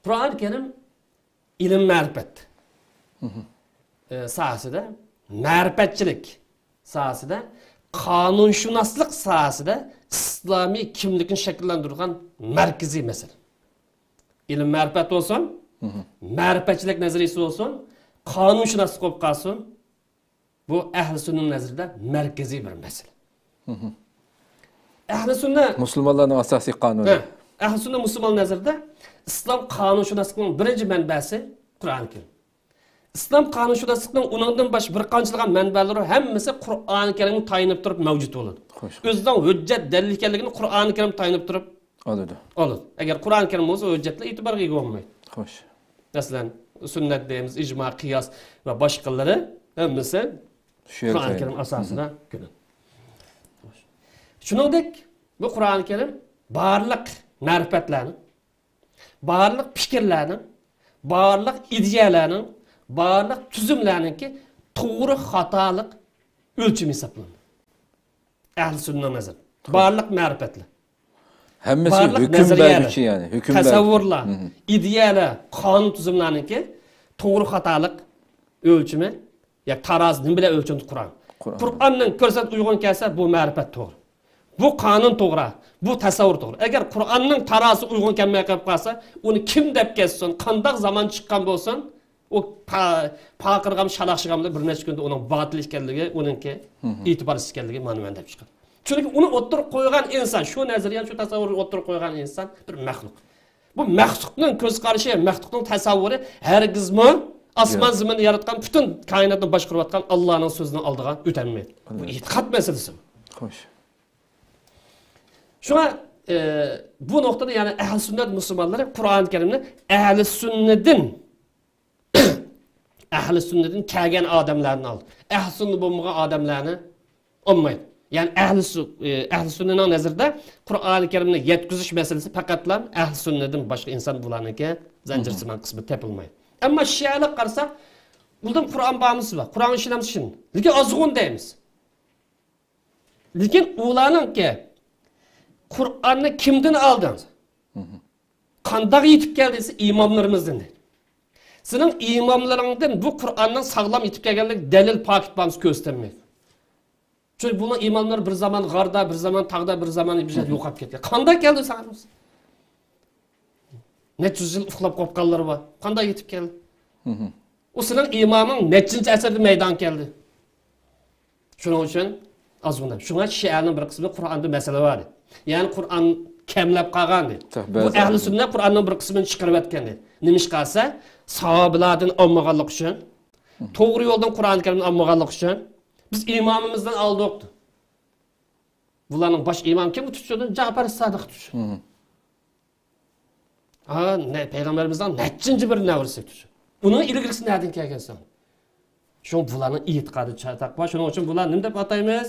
قۇرئان كەرىم ئىلىم مەرىپەت، ئە، ساھەسىدە، مەرىپەتچىلىك ساھەسىدە، قانۇنشۇناسلىق ساھەسىدە ئىسلامىي كىملىكنى شەكىللەندۈرىدىغان مەركىزىي مەسىلە. ئىلىم مەرىپەت بولسۇن، مەرىپەتچىلىك نەزەرىيىسى بولسۇن، قانۇنشۇناسلىق بولۇپ قالسۇن، بۇ ئەھلى سۈننىنىڭ نەزىرىدە مەركىزىي بىر مەسىلە. ئەھلى سۈننە مۇسۇلمانلارنىڭ ئاساسىي قانۇنى. ھە، ئەھلى سۈننە مۇسۇلمان نەزىرىدە ئىسلام قانۇنشۇناسلىقىنىڭ بىرىنچى مەنبەسى قۇرئان كەرىم. ئىسلام قانۇنشۇناسلىقىنىڭ ئۇنىڭدىن باشقا بىر قانچىلىغان مەنبەلىرى ھەممىسى قۇرئان كەرىمگە تايىنىپ تۇرۇپ مەۋجۇت بولىدۇ. خوش. ئۆزىنىڭ ھۆججەت دەلىل ئىكەنلىكىنى قۇرئان كەرىمگە تايىنىپ تۇرۇپ ئالىدۇ. ئالىدۇ. ئەگەر قۇرئان كەرىم بولسا، ھۆججەتلەر ئېتىبارغا ئىگە بولمايدۇ. خوش. مەسىلەن، سۈننەت دەيمىز، ئىجما، قىياس ۋە باشقىلىرى ھەممىسى شۇ يەرگە قۇرئان كەرىم تايىنىپ. ئاساسىدا كېلىدۇ. شۇنىڭدەك بۇ قۇرئان كەرىم بارلىق مەرىپەتلەرنى، بارلىق پىكىرلەرنىڭ، بارلىق ئىدىيەلەرنىڭ، بارلىق تۈزۈملەرنىڭكى توغرا خاتالىق ئۆلچىمى ھېسابلىنىدۇ. ئەھلى سۈننىنىڭ نەزىرىدە. بارلىق مەرىپەتلەر. ھەممىسى بارلىق ھۆكۈم نەزەرىيەلەر، بەرگۈچى، يەنى ھۆكۈم بەرگۈچى. تەسەۋۋۇرلار، ئىدىيەلەر، قانۇن تۈزۈملەرنىڭكى توغرا خاتالىق ئۆلچىمى، يا تارازى نېمە بىلەن ئۆلچىنىدۇ؟ قۇرئان. قۇرئان. قۇرئاننىڭ كۆرسەت ئۇيغۇن كەلسە، بۇ مەرىپەت توغرا. بۇ قانۇن توغرا. بۇ تەسەۋۋۇر توغرا. ئەگەر قۇرئاننىڭ تارازىسى ئۇيغۇن كەلمەي قېلىپ قالسا، ئۇنى كىم دەپ كەتسۇن، قانداق زامان چىققان بولسۇن، ئۇ پا-، پارقىرىغان شالاقشىغان بىلەن بىر نەچچە كۈندە ئۇنىڭ باتىل ئىكەنلىكى، ئۇنىڭكى ئېتىبارسىز ئىكەنلىكى مانا مەن دەپ چىقىدۇ. چۈنكى ئۇنى ئوتتۇرىغا قويغان ئىنسان، شۇ نەزەرىيەنى، شۇ تەسەۋۋۇرنى ئوتتۇرىغا قويغان ئىنسان بىر مەخلۇق. بۇ مەخلۇقنىڭ كۆز قارىشى، مەخلۇقنىڭ تەسەۋۋۇرى ھەرگىزمۇ ئاسمان زېمىننى ياراتقان، پۈتۈن كائىناتنى باشقۇرۇۋاتقان ئاللانىڭ سۆزىنىڭ ئالدىغا ئۆتەلمەيدۇ. بۇ ئېتىقاد مەسىلىسى. خوش. شۇڭا، ئە، بۇ نۇقتىدا يەنى ئەھلى سۈننەت مۇسۇلمانلىرى قۇرئان كەرىمنى ئەھلى سۈننىدىن، ئەھلى سۈننىدىن كەلگەن ئادەملەرنى ئالىدۇ. ئەھلى سۈننە بولمىغان ئادەملەرنى ئالمايدۇ. يەنى ئەھلى سۈ-، ئە، ئەھلى سۈننىنىڭ نەزىرىدە قۇرئان كەرىمنى يەتكۈزۈش مەسىلىسى پەقەتلا ئەھلى سۈننىدىن باشقا ئىنسان بۇلارنىڭكى زەنجىرسىمان قىسمى تېپىلمايدۇ. ئەمما شىئەلەرگە قارىساق، ئۇلاردا قۇرئان بارمۇسى بار، قۇرئانغا ئىشىنەمسىز؟ لېكىن ئازغۇن دەيمىز. لېكىن ئۇلارنىڭكى قۇرئاننى كىمدىن ئالدىڭ؟ قانداق يېتىپ كەلدى دېسە، ئىماملىرىمىزدىن دەيدۇ. سېنىڭ ئىماملىرىڭدىن بۇ قۇرئاننىڭ ساغلام يېتىپ كەلگەنلىك دەلىل، پاكىت بارمىسا كۆرسىتەلمەيدۇ. چۈنكى بۇنىڭ ئىماملىرى بىر زامان غاردا، بىر زامان تاغدا، بىر زامان بىر يەردە يوقاپ كەتكەن. قانداق كەلدى ساڭا؟ نەچچە يۈز يىل ئۇخلاپ قوپقانلىرى بار. قانداق يېتىپ كەلدى؟ ئۇ سېنىڭ ئىمامىڭ نەچچىنچى ئەسىردە مەيدانغا كەلدى؟ شۇنىڭ ئۈچۈن ئازغۇنە. شۇڭا شىئەنىڭ بىر قىسمى قۇرئاندا مەسىلە بار دەيدۇ. يەنى قۇرئان كەملەپ قالغان دەيدۇ. بۇ ئەھلى سۈننە قۇرئاننىڭ بىر قىسمىنى چىقىرىۋەتكەن دەيدۇ. نېمىشقا دېسە، ساھابىلاردىن ئالمىغانلىقى ئۈچۈن، توغرا يولدىن قۇرئان كەرىمنى ئالمىغانلىقى ئۈچۈن، بىز ئىمامىمىزدىن ئالدۇق دەيدۇ. بۇلارنىڭ باش ئىمامى كىم تۇتۇشىدۇ؟ جەپەر سادىق تۇتۇشىدۇ. ھا، نە-، پەيغەمبىرىمىزنىڭ نەچچىنچى بىر نەۋرىسى تۇتۇشىدۇ. ئۇنىڭ ئىلگىرىسى نەدىن كەلگەن ساڭا؟ شۇڭا بۇلارنىڭ ئېتىقادى چاتاق بار. شۇنىڭ ئۈچۈن بۇلار نېمە دەپ ئاتايمىز؟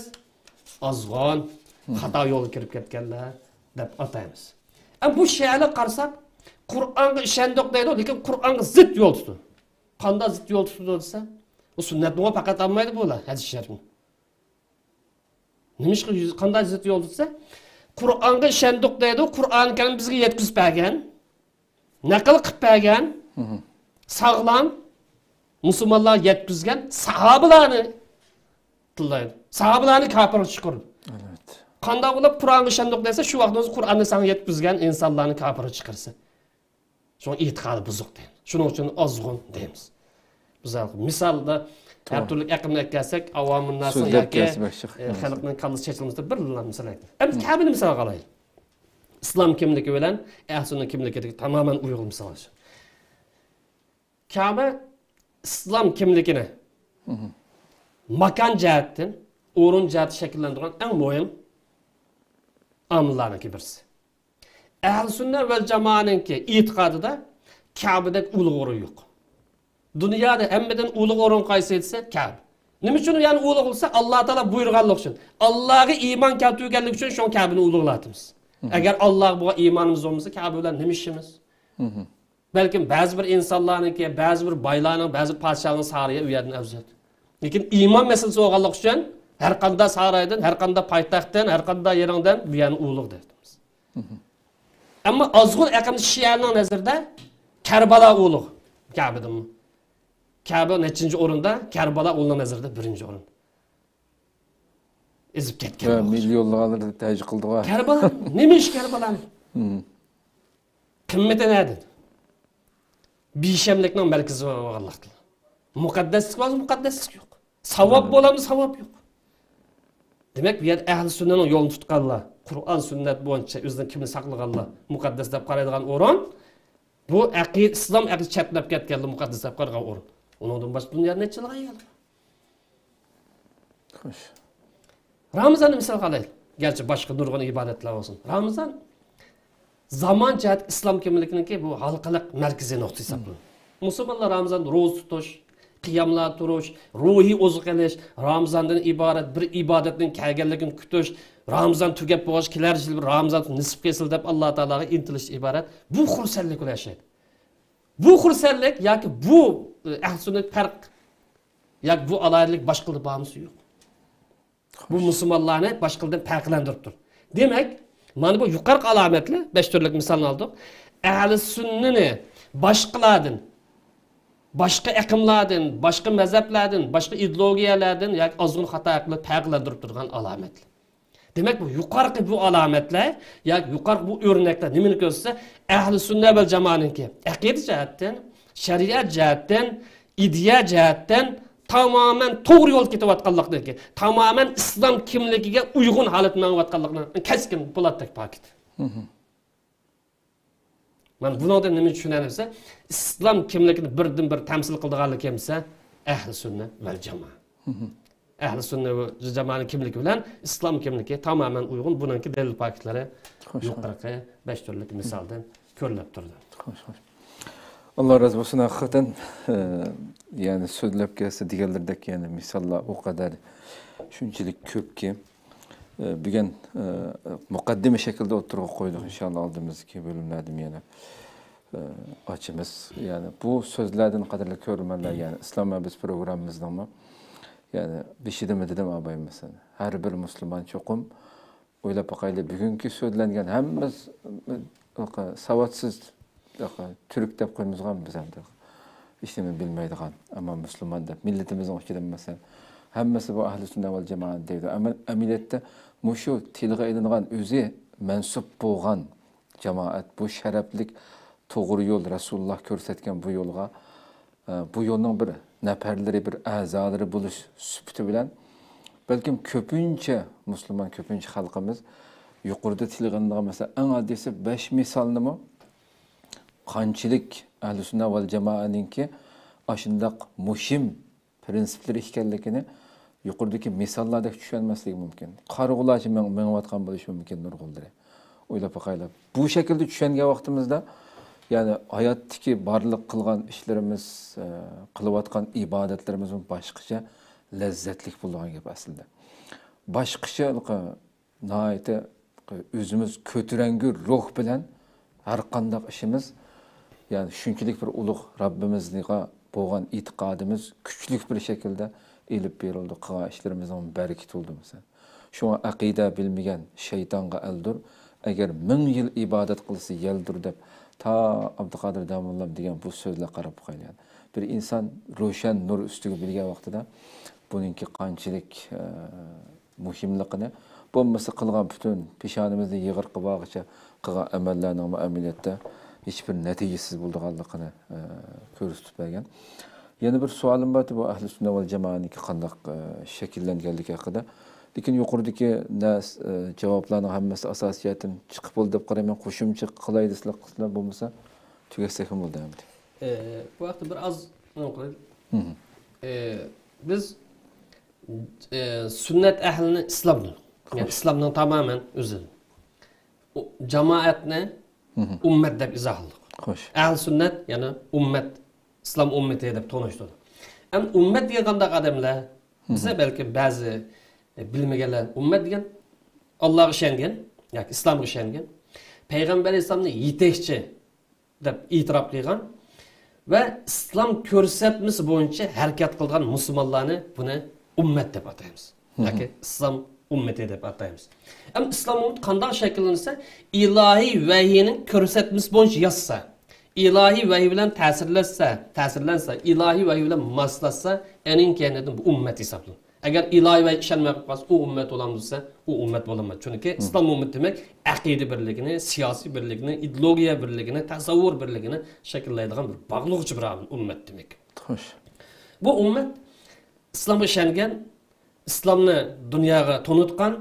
ئازغۇن، خاتا يولغا كىرىپ كەتكەنلەر دەپ ئاتايمىز. ئەمما بۇ شىئەلەرگە قارىساق، قۇرئانغا ئىشەندۇق دەيدۇ، لېكىن قۇرئانغا زىت يول تۇتىدۇ. قانداق زىت يول تۇتىدۇ دېسە، ئۇ سۈننەتنىمۇ پەقەت ئالمايدۇ بۇلار، ھەدىس شەرىپنى. نېمىشقا يۈز-، قانداق زىت يول تۇتسا؟ قۇرئانغا ئىشەندۇق دەيدۇ، قۇرئان كەرىم بىزگە يەتكۈزۈپ بەرگەن، نەقىل قىلىپ بەرگەن، ساغلام مۇسۇلمانلار يەتكۈزگەن ساھابىلارنى تىللايدۇ. ساھابىلارنى كاپىرغا چىقىرىدۇ. ئەلۋەتتە. قانداق بولۇپ قۇرئانغا ئىشەندۇق دېسە، شۇ ۋاقىتتا ئۆزى قۇرئاننى ساڭا يەتكۈزگەن ئىنسانلارنى كاپىرغا چىقىرسا. شۇڭا ئېتىقادى بۇزۇق دەيمىز. شۇنىڭ ئۈچۈن ئازغۇن دەيمىز. بىز ھازىر مىسالدا ھەر تۈرلۈك ئەقىلنى ئەكەلسەك، ئاۋامىنناسنىڭ ياكى، ئە، خەلقنىڭ كاللىسى چېچىلمىسا بىر مىسال ئېيتىمىز. ئەمدى كەبىنى مىسالغا ئالايلى. ئىسلام كىملىكى بىلەن ئەھلى سۈننە كىملىكىدىكى تامامەن ئۇيغۇن مىسال. كەبە ئىسلام كىملىكىنى ماكان جەھەتتىن، ئورۇن جەھەتتىن شەكىللەندۈرگەن ئەڭ مۇھىم ئامىللارنىڭكى بىرسى. ئەھلى سۈننە ۋەل جامائەنىڭكى ئېتىقادىدا كەبىدەك ئۇلۇغ ئورۇن يوق. دۇنيادا ھەممىدىن ئۇلۇغ ئورۇن قايسى دېسە، كەبە. نېمە ئۈچۈن يەنى ئۇلۇغ دېسە، ئاللا تائالا بۇيرۇغانلىقى ئۈچۈن. ئاللاغا ئىمان كەلتۈرگەنلىكى ئۈچۈن شۇڭا كەبىنى ئۇلۇغلاتىمىز. ئەگەر ئاللاغا بولغان ئىمانىمىز بولمىسا، كەبە بىلەن نېمە ئىشىمىز؟ بەلكىم بەزى بىر ئىنسانلارنىڭكى، بەزى بىر بايلارنىڭ، بەزى بىر پادىشاھنىڭ سارىيى ئۇ يەردىن ئەۋزەل. لېكىن ئىمان مەسىلىسى بولغانلىقى ئۈچۈن ھەر قانداق سارايدىن، ھەر قانداق پايتەختتىن، ھەر قانداق يېرىڭدىن بۇ يەرنى ئۇلۇغ دەيدۇ. ئەمما ئازغۇن ئەقىمدە شىئەنىڭ نەزىرىدە كەربەلا ئۇلۇغ كەبىدىنمۇ. كەبە نەچچىنچى ئورۇندا؟ كەربالا ئۇلۇغنىڭ نەزىرىدە بىرىنچى ئورۇن. ئېزىپ كەتكەن ۋە بولغاچ. مىليونلارلار تەجرى قىلدىغان. كەربالا، نېمە ئىش كەربالانى؟ قىممىتى نەدە؟ بىشەملىكنىڭ مەركىزى بولغانلىقتىن. مۇقەددەسلىك بولسا مۇقەددەسلىك يوق. ساۋاب بولامدۇ؟ ساۋاب يوق. دېمەك، بۇ يەردە ئەھلى سۈننىنىڭ يولىنى تۇتقانلار، قۇرئان، سۈننەت بويىچە ئۆزىنىڭ كىملىكىنى ساقلىغانلار مۇقەددەس دەپ قارايدىغان ئورۇن، بۇ ئەقىدە، ئىسلام ئەقىدىسى چەتنەپ كەتكەنلەر مۇقەددەس دەپ قارىغان ئورۇن. ئۇنىڭدىن باشقا دۇنيادا نەچچىلا يەر بار؟ خوش. رامىزاننى مىسالغا ئالايلى. گەرچە باشقا نۇرغۇن ئىبادەتلەر بولسۇن. رامىزان زامان جەھەتتە ئىسلام كىملىكىنىڭكى بۇ ھالقىلىق مەركىزىي نۇقتا ھېسابلىنىدۇ. مۇسۇلمانلار رامىزاندا روزا تۇتۇش، قىياملار تۇرۇش، روھىي ئوزۇق ئېلىش، رامىزاندىن ئىبارەت بىر ئىبادەتنىڭ كەلگەنلىكىنى كۈتۈش، رامىزان تۈگەپ بولغاچ كېلەر يىل بىر رامىزان نېسىپ قىلسىلا دەپ ئاللا تائالاغا ئىنتىلىش ئىبارەت بۇ خۇرسەنلىك بىلەن ياشايدۇ. بۇ خۇرسەنلىك ياكى بۇ، ئە، ئەھلى سۈننەت پەرق ياكى بۇ ئالاھىدىلىك باشقىلىدا بارمىسى يوق. بۇ مۇسۇلمانلارنى باشقىلىدىن پەرقلەندۈرۈپ تۇر. دېمەك، مانا بۇ يۇقىرىقى ئالامەتلەر، بەش تۈرلۈك مىسالنى ئالدۇق. ئەھلى سۈننىنى باشقىلاردىن، باشقا ئېقىملاردىن، باشقا مەزھەپلەردىن، باشقا ئىدېئولوگىيەلەردىن ياكى ئازغۇن خاتا ئەقىل پەرقلەندۈرۈپ تۇرىدىغان ئالامەتلەر. دېمەك، بۇ يۇقىرىقى بۇ ئالامەتلەر ياكى يۇقىرىقى بۇ ئۆرنەكلەر نېمىنى كۆرسىتسە، ئەھلى سۈننە ۋەل جامائەنىڭكى ئەقىدە جەھەتتىن، شەرىئەت جەھەتتىن، ئىدىيە جەھەتتىن تامامەن توغرا يول كېتىۋاتقانلىقىنىڭكى، تامامەن ئىسلام كىملىكىگە ئۇيغۇن ھالەتتە مېڭىۋاتقانلىقىنىڭ كەسكىن پولاتتەك پاكىت. مانا بۇنىڭدىن نېمە چۈشىنەلەيمىز؟ ئىسلام كىملىكىنى بىردىن بىر تەمسىل قىلىدىغانلىقى كىم دېسە، ئەھلى سۈننە ۋەل جامائە. ئەھلى سۈننە ۋەل جامائەنىڭ كىملىكى بىلەن ئىسلام كىملىكى تامامەن ئۇيغۇن. بۇنىڭكى دەلىل پاكىتلىرى خوش، خوش. يۇقىرىقى بەش تۈرلۈك مىسالدىن كۆرۈلۈپ تۇرىدۇ. خوش، خوش. ئاللا رازى بولسۇن ھەقىقەتەن. ئە، يەنى سۆزلەپ كەلسە دېگەنلىرىدەك، يەنى مىساللار ئۇ قەدەر شۇنچىلىك كۆپكى، ئە، بۈگۈن، ئە، مۇقەددىمە شەكلىدە ئوتتۇرىغا قويدۇق. ئىنشاللا ئالدىمىزدىكى بۆلۈملەردىمۇ يەنە، ئە، ئاچىمىز. يەنى بۇ سۆزلەردىن قەدىرلىك كۆرۈرمەنلەر، يەنى ئىسلام ۋە بىز پروگراممىمىزنىڭمۇ، يەنى بېشىدىمۇ دېدىم ئابايىم مەسىلەن، ھەر بىر مۇسۇلمان چوقۇم ئويلاپ باقايلى، بۈگۈنكى سۆزلەنگەن ھەممىسى ساۋاتسىز، تۈرك دەپ قويمىزغان بىز ئەمدى. ھېچنېمە بىلمەيدىغان، ئەمما مۇسۇلمان دەپ مىللىتىمىزنىڭ ئىچىدە مەسىلەن، ھەممىسى بۇ ئەھلى سۈننە ۋەل جامائەت دەيدۇ. ئەمما ئەمەلىيەتتە مۇشۇ تىلغا ئېلىنغان ئۆزى مەنسۇپ بولغان جامائەت، بۇ شەرەپلىك توغرا يول، رەسۇلۇللا كۆرسەتكەن بۇ يولغا ئە، بۇ يولنىڭ بىر نەپەرلىرى، بىر ئەزالىرى بولۇش سۈپىتى بىلەن، بەلكىم كۆپىنچە مۇسۇلمان، كۆپىنچە خەلقىمىز يۇقىرىدا تىلغا ئېلىنغان، مەسىلەن، ئەڭ ئاددىيسى بەش مىسالنىمۇ قانچىلىك ئەھلى سۈننە ۋەل جامائەنىڭكى ئاشۇنداق مۇھىم پىرىنسىپلىرى ئىكەنلىكىنى يۇقىرىدىكى مىساللاردەك چۈشەنمەسلىكى مۇمكىن. قارىغۇلارچە مېڭ-، مېڭىۋاتقان بولۇشى مۇمكىن نۇرغۇنلىرى. ئويلاپ باقايلى. بۇ شەكىلدە چۈشەنگەن ۋاقتىمىزدا، يەنى ھاياتتىكى بارلىق قىلغان ئىشلىرىمىز، ئە، قىلىۋاتقان ئىبادەتلىرىمىزمۇ باشقىچە لەززەتلىك بولىدىغان گەپ ئەسلىدە. باشقىچە ناھايىتى ئۆزىمىز كۆتۈرەڭگۈ روھ بىلەن ھەر قانداق ئىشىمىز، يەنى شۇنچىلىك بىر ئۇلۇغ رەببىمىزغا بولغان ئېتىقادىمىز كۈچلۈك بىر شەكىلدە ئېلىپ بېرىلىدۇ، قىلغان ئىشلىرىمىزنىڭ بەرىكىتى بولىدۇ مەسىلەن. شۇڭا ئەقىدە بىلمىگەن شەيتانغا ئەلدۇر، ئەگەر مىڭ يىل ئىبادەت قىلسا يەلدۇر دەپ، تا ئابدۇقادىر داموللام دېگەن بۇ سۆزلەرگە قاراپ باقايلى. بىر ئىنسان روشەن نۇر ئۈستىگە بىلگەن ۋاقتىدا بۇنىڭكى قانچىلىك، ئە، مۇھىملىقىنى، بولمىسا قىلغان پۈتۈن پېشانىمىزنى يىغىرقى بارغىچە قىلغان ئەمەللەرنىڭمۇ ئەمەلىيەتتە ھېچبىر نەتىجىسىز بولىدىغانلىقىنى، ئە، كۆرسىتىپ بەرگەن. يەنە بىر سوئالىم بار، بۇ ئەھلى سۈننە ۋەل جامائەنىڭكى قانداق، ئە، شەكىللەنگەنلىكى ھەققىدە. لېكىن يۇقىرىدىكى نەس-، ئە، جاۋابلارنىڭ ھەممىسى ئاساسىي جەھەتتىن چىقىپ بولدى دەپ قارايمەن. قوشۇمچە قىلاي دېسىلەر قىلسىلەر، بولمىسا تۈگەتسەكمۇ بولدى ئەمدى. ئە، بۇ ھەقتە بىر ئاز نېمە قىلايلى؟ مم. ئە، بىز ئە، سۈننەت ئەھلىنى ئىسلام دېدۇق. يەنى خوش. ئىسلامنىڭ تامامەن ئۆزى. ئۇ، جامائەتنى مم. ئۈممەت دەپ ئىزاھلىدۇق. خوش. ئەھلى سۈننەت، يەنى ئۈممەت ئىسلام ئۈممىتى دەپ تونۇشتۇرىدۇ. ئەمدى ئۈممەت دېگەن قانداق ئادەملەر؟ بىزدە بەلكىم بەزى، ئە، بىلمىگەنلەر، ئۈممەت دېگەن ئاللاغا ئىشەنگەن ياكى ئىسلامغا ئىشەنگەن، پەيغەمبەر ئەلەيھىسسالامنى يېتەكچى دەپ ئېتىراپ قىلغان ۋە ئىسلام كۆرسەتمىسى بويىچە ھەرىكەت قىلغان مۇسۇلمانلارنى بۇنى ئۈممەت دەپ ئاتايمىز. ياكى ئىسلام ئۈممىتى دەپ ئاتايمىز. ئەمما ئىسلام ئۈممىتى قانداق شەكىللەنسە، ئىلاھىي ۋەھىينىڭ كۆرسەتمىسى بويىچە ياشىسا، ئىلاھىي ۋەھىي بىلەن تەسىرلەشسە، تەسىرلەنسە، ئىلاھىي ۋەھىي بىلەن ماسلاشسا، ئەنىڭ كەينىدىن بۇ ئۈممەت ھېسابلىنىدۇ. ئەگەر ئىلاھىي ۋەھىي ئىشەنمەي قالسا، ئۇ ئۈممەت بولامدۇ دېسە، ئۇ ئۈممەت بولالمايدۇ. چۈنكى ئىسلام ئۈممىتى دېمەك ئەقىدە بىرلىكىنى، سىياسىي بىرلىكنى، ئىدېئولوگىيە بىرلىكىنى، تەسەۋۋۇر بىرلىكىنى شەكىللەيدىغان بىر باغلىغۇچى بىر ئامىل ئۈممەت دېمەك. خوش. بۇ ئۈممەت ئىسلامغا ئىشەنگەن، ئىسلامنى دۇنياغا تونۇتقان،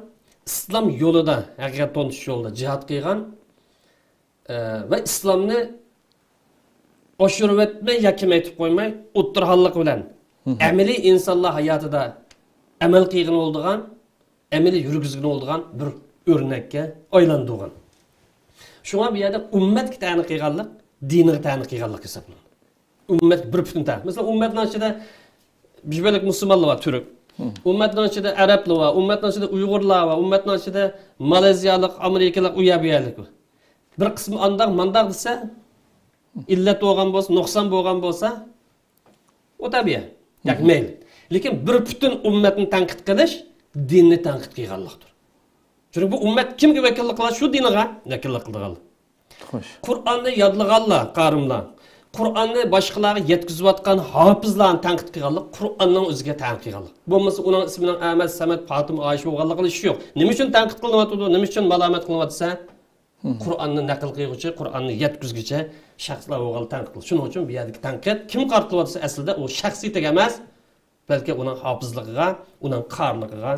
ئىسلام يولىدا، ھەقىقەت تونۇتۇش يولىدا جىھاد قىلغان، ئە، ۋە ئىسلامنى ئاشۇرۇۋەتمەي ياكى مەيتىپ قويماي، ئوتتۇرا ھاللىق بىلەن ئەمەلىي ئىنسانلار ھاياتىدا ئەمەل قىلغىلى بولىدىغان، ئەمەلىي يۈرگۈزگىلى بولىدىغان بىر ئۆرنەككە ئايلاندۇرغان. شۇڭا بۇ يەردە ئۈممەتكە تەنە قىلغانلىق، دىنىغا تەنە قىلغانلىق ھېسابلىنىدۇ. ئۈممەت بىر پۈتۈن تەن. مەسىلەن، ئۈممەتنىڭ ئىچىدە بىر بۆلەك مۇسۇلمانلار بار، تۈرك. ئۈممەتنىڭ ئىچىدە ئەرەبلەر بار، ئۈممەتنىڭ ئىچىدە ئۇيغۇرلار بار، ئۈممەتنىڭ ئىچىدە مالايزىيالىق، ئامېرىكىلىق، ئۇ يەر بۇ يەرلىك بار. بىر قىسمى ئانداق، مانداق دېسە، ئىللەت بولغان بولسا، نۇقسان بولغان بولسا، ئۇ تەبىئىي. ياكى مەيلى. لېكىن بىر پۈتۈن ئۈممەتنى تەنقىد قىلىش دىننى تەنقىد قىلغانلىقتۇر. چۈنكى بۇ ئۈممەت كىمگە ۋەكىللىك قىلىدۇ؟ شۇ دىنغا ۋەكىللىك قىلىدىغانلار. خوش. قۇرئاننى يادلىغانلار، قارىملار، قۇرئاننى باشقىلارغا يەتكۈزۈۋاتقان ھاپىزلارنى تەنقىد قىلغانلىق، قۇرئاننىڭ ئۆزىگە تەنقىد قىلغانلىق. بولمىسا ئۇنىڭ ئىسمىنىڭ ئەمەت، سەمەت، پاتىمە، ئائىشە بولغانلىقىغا ئىش يوق. نېمە ئۈچۈن تەنقىد قىلىنىۋاتىدۇ؟ نېمە ئۈچۈن مالامەت قىلىنىۋاتىدۇ دېسە، قۇرئاننى نەقىل قىلغۇچى، قۇرئاننى يەتكۈزگۈچى شەخسلەر بولغانلىقى تەنقىد قىلىنىدۇ. شۇنىڭ ئۈچۈن بۇ يەردىكى تەنقىد كىمگە قارىتىلىۋاتىدۇ دېسە، ئەسلىدە ئۇ شەخسىيىتىگە ئەمەس، بەلكى ئۇنىڭ ھاپىزلىقىغا، ئۇنىڭ قارىلىقىغا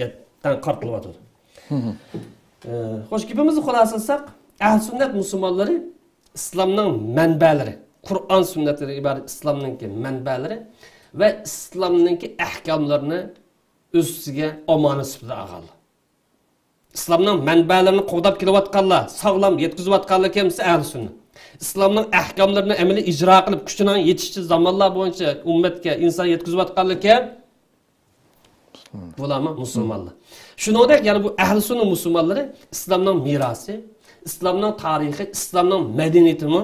يەت-، تەڭ قارىتىلىۋاتىدۇ. ئە، خوش، گېپىمىزنى خۇلاسىلىساق، ئەھلى سۈننەت مۇسۇلمانلىرى ئىسلامنىڭ مەنبەلىرى، قۇرئان سۈننەتلىرى ئىبارەت ئىسلامنىڭكى مەنبەلىرى ۋە ئىسلامنىڭكى ئەھكاملىرىنى ئۆز ئۈستىگە ئامانەت سۈپىتىدە ئالغانلار. ئىسلامنىڭ مەنبەلىرىنى قوغداپ كېلىۋاتقانلار، ساغلام يەتكۈزۈۋاتقانلار كىم دېسە، ئەھلى سۈننە. ئىسلامنىڭ ئەھكاملىرىنى ئەمەلىي ئىجرا قىلىپ، كۈچىنىڭ يېتىشىچە زامانلار بويىچە ئۈممەتكە، ئىنسان يەتكۈزۈۋاتقانلار كىم؟ بۇلارمۇ مۇسۇلمانلار. شۇنىڭدەك يەنە بۇ ئەھلى سۈننە مۇسۇلمانلىرى ئىسلامنىڭ مىراسى، ئىسلامنىڭ تارىخى، ئىسلامنىڭ مەدەنىيىتىمۇ،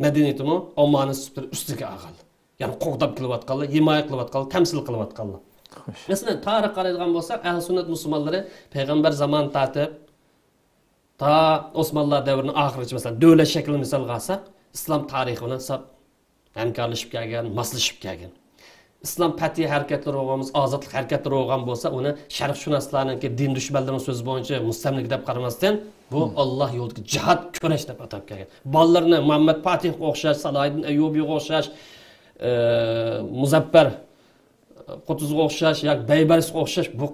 مەدەنىيىتىمۇ ئامانەت سۈپىتىدە ئۈستىگە ئالغانلار. يەنى قوغداپ كېلىۋاتقانلار، ھىمايە قىلىۋاتقانلار، تەمسىل قىلىۋاتقانلار. خوش. مەسىلەن، تارىخقا قارايدىغان بولساق، ئەھلى سۈننەت مۇسۇلمانلىرى پەيغەمبەر زامانى تارتىپ تا ئوسمانلار دەۋرىنىڭ ئاخىرىغىچە، مەسىلەن، دۆلەت شەكلىنى مىسالغا ئالساق، ئىسلام تارىخى بىلەن ساپ ھەمكارلىشىپ كەلگەن، ماسلىشىپ كەلگەن. ئىسلام پەتھىي ھەرىكەتلىرى بولغان بولسا، ئازادلىق ھەرىكەتلىرى بولغان بولسا، ئۇنى شەرقشۇناسلارنىڭكى، دىن دۈشمەنلىرىنىڭ سۆزى بويىچە مۇستەملىكە دەپ قارىماستىن، بۇ ئاللا يولىدىكى جىھاد، كۈرەش دەپ ئاتاپ كەلگەن. بالىلىرىنى مۇھەممەد پاتىھقا ئوخشاش، سالاھىدىن ئەييۇبىغا ئوخشاش، ئى، مۇزەپپەر قۇتۇزغا ئوخشاش ياكى بەيبەرىسقا ئوخشاش بۇ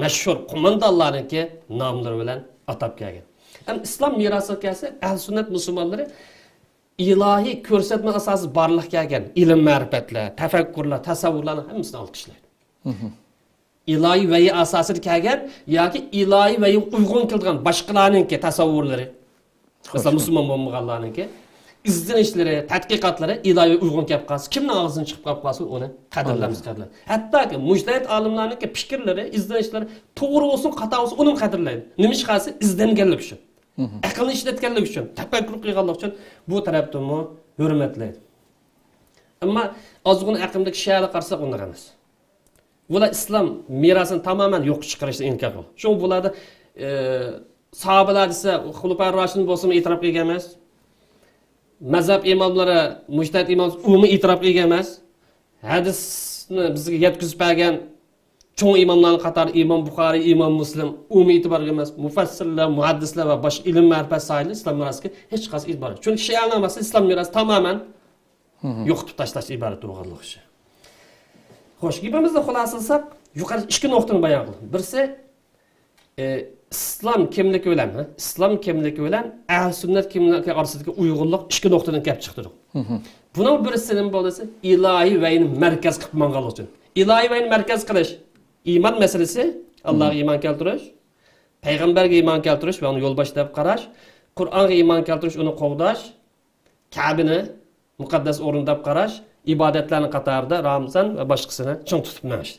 مەشھۇر قوماندانلارنىڭكى ناملىرى بىلەن ئاتاپ كەلگەن. ئەمما ئىسلام مىراسىغا كەلسەك، ئەھلى سۈننەت مۇسۇلمانلىرى ئىلاھىي كۆرسەتمە ئاساسىدا بارلىققا كەلگەن ئىلىم-مەرىپەتلەر، تەپەككۇرلار، تەسەۋۋۇرلارنىڭ ھەممىسىنى ئالقىشلايدۇ. ئىلاھىي ۋەھىي ئاساسىدا كەلگەن ياكى ئىلاھىي ۋەھىيگە ئۇيغۇن كېلىدىغان باشقىلارنىڭكى تەسەۋۋۇرلىرى، مەسىلەن، مۇسۇلمان بولمىغانلارنىڭكى ئىزدىنىشلىرى، تەتقىقاتلىرى ئىلاھىي ۋەھىيگە ئۇيغۇن كەلىپ قالسا، كىمنىڭ ئاغزىدىن چىقىپ قالىپ قالسا، ئۇنى قەدىرلەيمىز، قەدىرلەيمىز. ھەتتاكى مۇجتەھىد ئالىملارنىڭكى پىكىرلىرى، ئىزدىنىشلىرى توغرا بولسۇن، خاتا بولسۇن، ئۇنىمۇ قەدىرلەيدۇ. نېمىشقا دېسە، ئىزدەنگەنلىكى ئۈچۈن. ئەقىلنى ئىشلەتكەنلىكى ئۈچۈن، تەپەككۇر قىلغانلىقى ئۈچۈن بۇ تەرەپتىنمۇ ھۆرمەتلەيدۇ. ئەمما ئازغىنە ئەقىلدىكى شىئەلەرگە قارىساق، ئۇنداق ئەمەس. بۇلار ئىسلام مىراسىنى تامامەن يوققا چىقىرىشنى ئىنكار قىلىدۇ. شۇڭا بۇلاردا، ئە، ساھابىلەر دېسە، خۇلەپا راشىدىن بولسىمۇ ئېتىراپ قىلغان ئەمەس. مەزھەپ ئىماملىرى، مۇجتەھىد ئىمام، ئۇمۇ ئېتىراپ قىلغان ئەمەس. ھەدىسنى بىزگە يەتكۈزۈپ بەرگەن چوڭ ئىماملارنىڭ قاتارى ئىمام بۇخارىي، ئىمام مۇسلىم، ئۇمۇ ئېتىبارغا ئەمەس. مۇفەسسىرلەر، مۇھەددىسلەر ۋە باشقا ئىلىم مەرىپەت ساھىبلىرى ئىسلام مىراسىغا ھېچقايسى ئېتىبار يوق. چۈنكى شىئەنىڭ مەقسىتى ئىسلام مىراسى تامامەن يوقىتىپ تاشلاش ئىبارەت بولغانلىقى ئۈچۈن. خوش، گېپىمىزنى خۇلاسىلىساق، يۇقىرىدا ئىككى نۇقتىنى بايان قىلدىم. بىرسى، ئى، ئىسلام كىملىكى بىلەن، ھە؟ ئىسلام كىملىكى بىلەن ئەھلى سۈننەت كىملىكى ئارىسىدىكى ئۇيغۇنلۇق ئىككى نۇقتىدىن كېلىپ چىقتى. بۇنىڭ بىرسى نېمە بولدى دېسە، ئىلاھىي ۋەھىينى مەركەز قىلىپ ماڭغانلىقى ئۈچۈن. ئىلاھىي ۋەھىينى مەركەز قىلىش، ئىمان مەسىلىسى، ئاللاغا ئىمان كەلتۈرۈش، پەيغەمبەرگە ئىمان كەلتۈرۈش ۋە ئۇنى يولباش دەپ قاراش، قۇرئانغا ئىمان كەلتۈرۈش، ئۇنى قوغداش، كەبىنى مۇقەددەس ئورۇن دەپ قاراش، ئىبادەتلەرنىڭ قاتارىدا رامىزان ۋە باشقىسىنى چىڭ تۇتۇپ مېڭىش.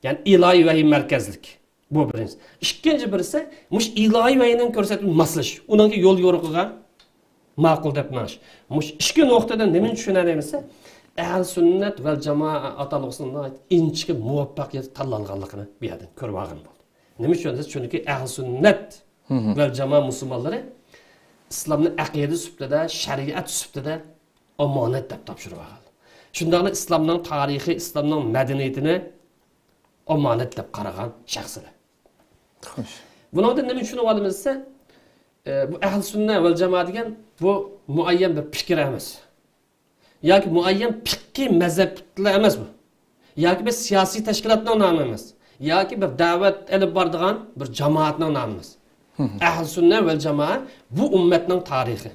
يەنى ئىلاھىي ۋەھىي مەركەزلىك. بۇ بىرىنچىسى. ئىككىنچى بىرسى، مۇشۇ ئىلاھىي ۋەھىينىڭ كۆرسەتمىسىگە ماسلىشىش. ئۇنىڭكى يول يورۇقىغا ماقۇل دەپ مېڭىش. مۇشۇ ئىككى نۇقتىدىن نېمىنى چۈشىنەلەيمىز دېسە، ئەھلى سۈننەت ۋەل جامائە ئاتالغۇسىنىڭ ناھايىتى ئىنچىكە مۇۋەپپەقىيەت تاللانغانلىقىنى بۇ يەردىن كۆرۈپ ئالغىلى بولىدۇ. نېمە ئۈچۈن دېسە، چۈنكى ئەھلى سۈننەت ۋەل جامائە مۇسۇلمانلىرى ئىسلامنى ئەقىدە سۈپىتىدە، شەرىئەت سۈپىتىدە ئامانەت دەپ تاپشۇرۇپ ئالغان. شۇنداقلا ئىسلامنىڭ تارىخى، ئىسلامنىڭ مەدەنىيىتىنى ئامانەت دەپ قارىغان شەخسلەر. خوش. بۇنىڭدىن نېمە چۈشىنىپ ئالىمىز دېسە، ئە، بۇ ئەھلى سۈننە ۋەل جامائە دېگەن بۇ مۇئەييەن بىر پىكىر ئەمەس. ياكى مۇئەييەن پىققىي مەزھەپلەر ئەمەس بۇ. ياكى بىر سىياسىي تەشكىلاتنىڭ نامى ئەمەس. ياكى بىر دەۋەت ئېلىپ بارىدىغان بىر جامائەتنىڭ نامى ئەمەس. ئەھلى سۈننە ۋەل جامائە بۇ ئۈممەتنىڭ تارىخى.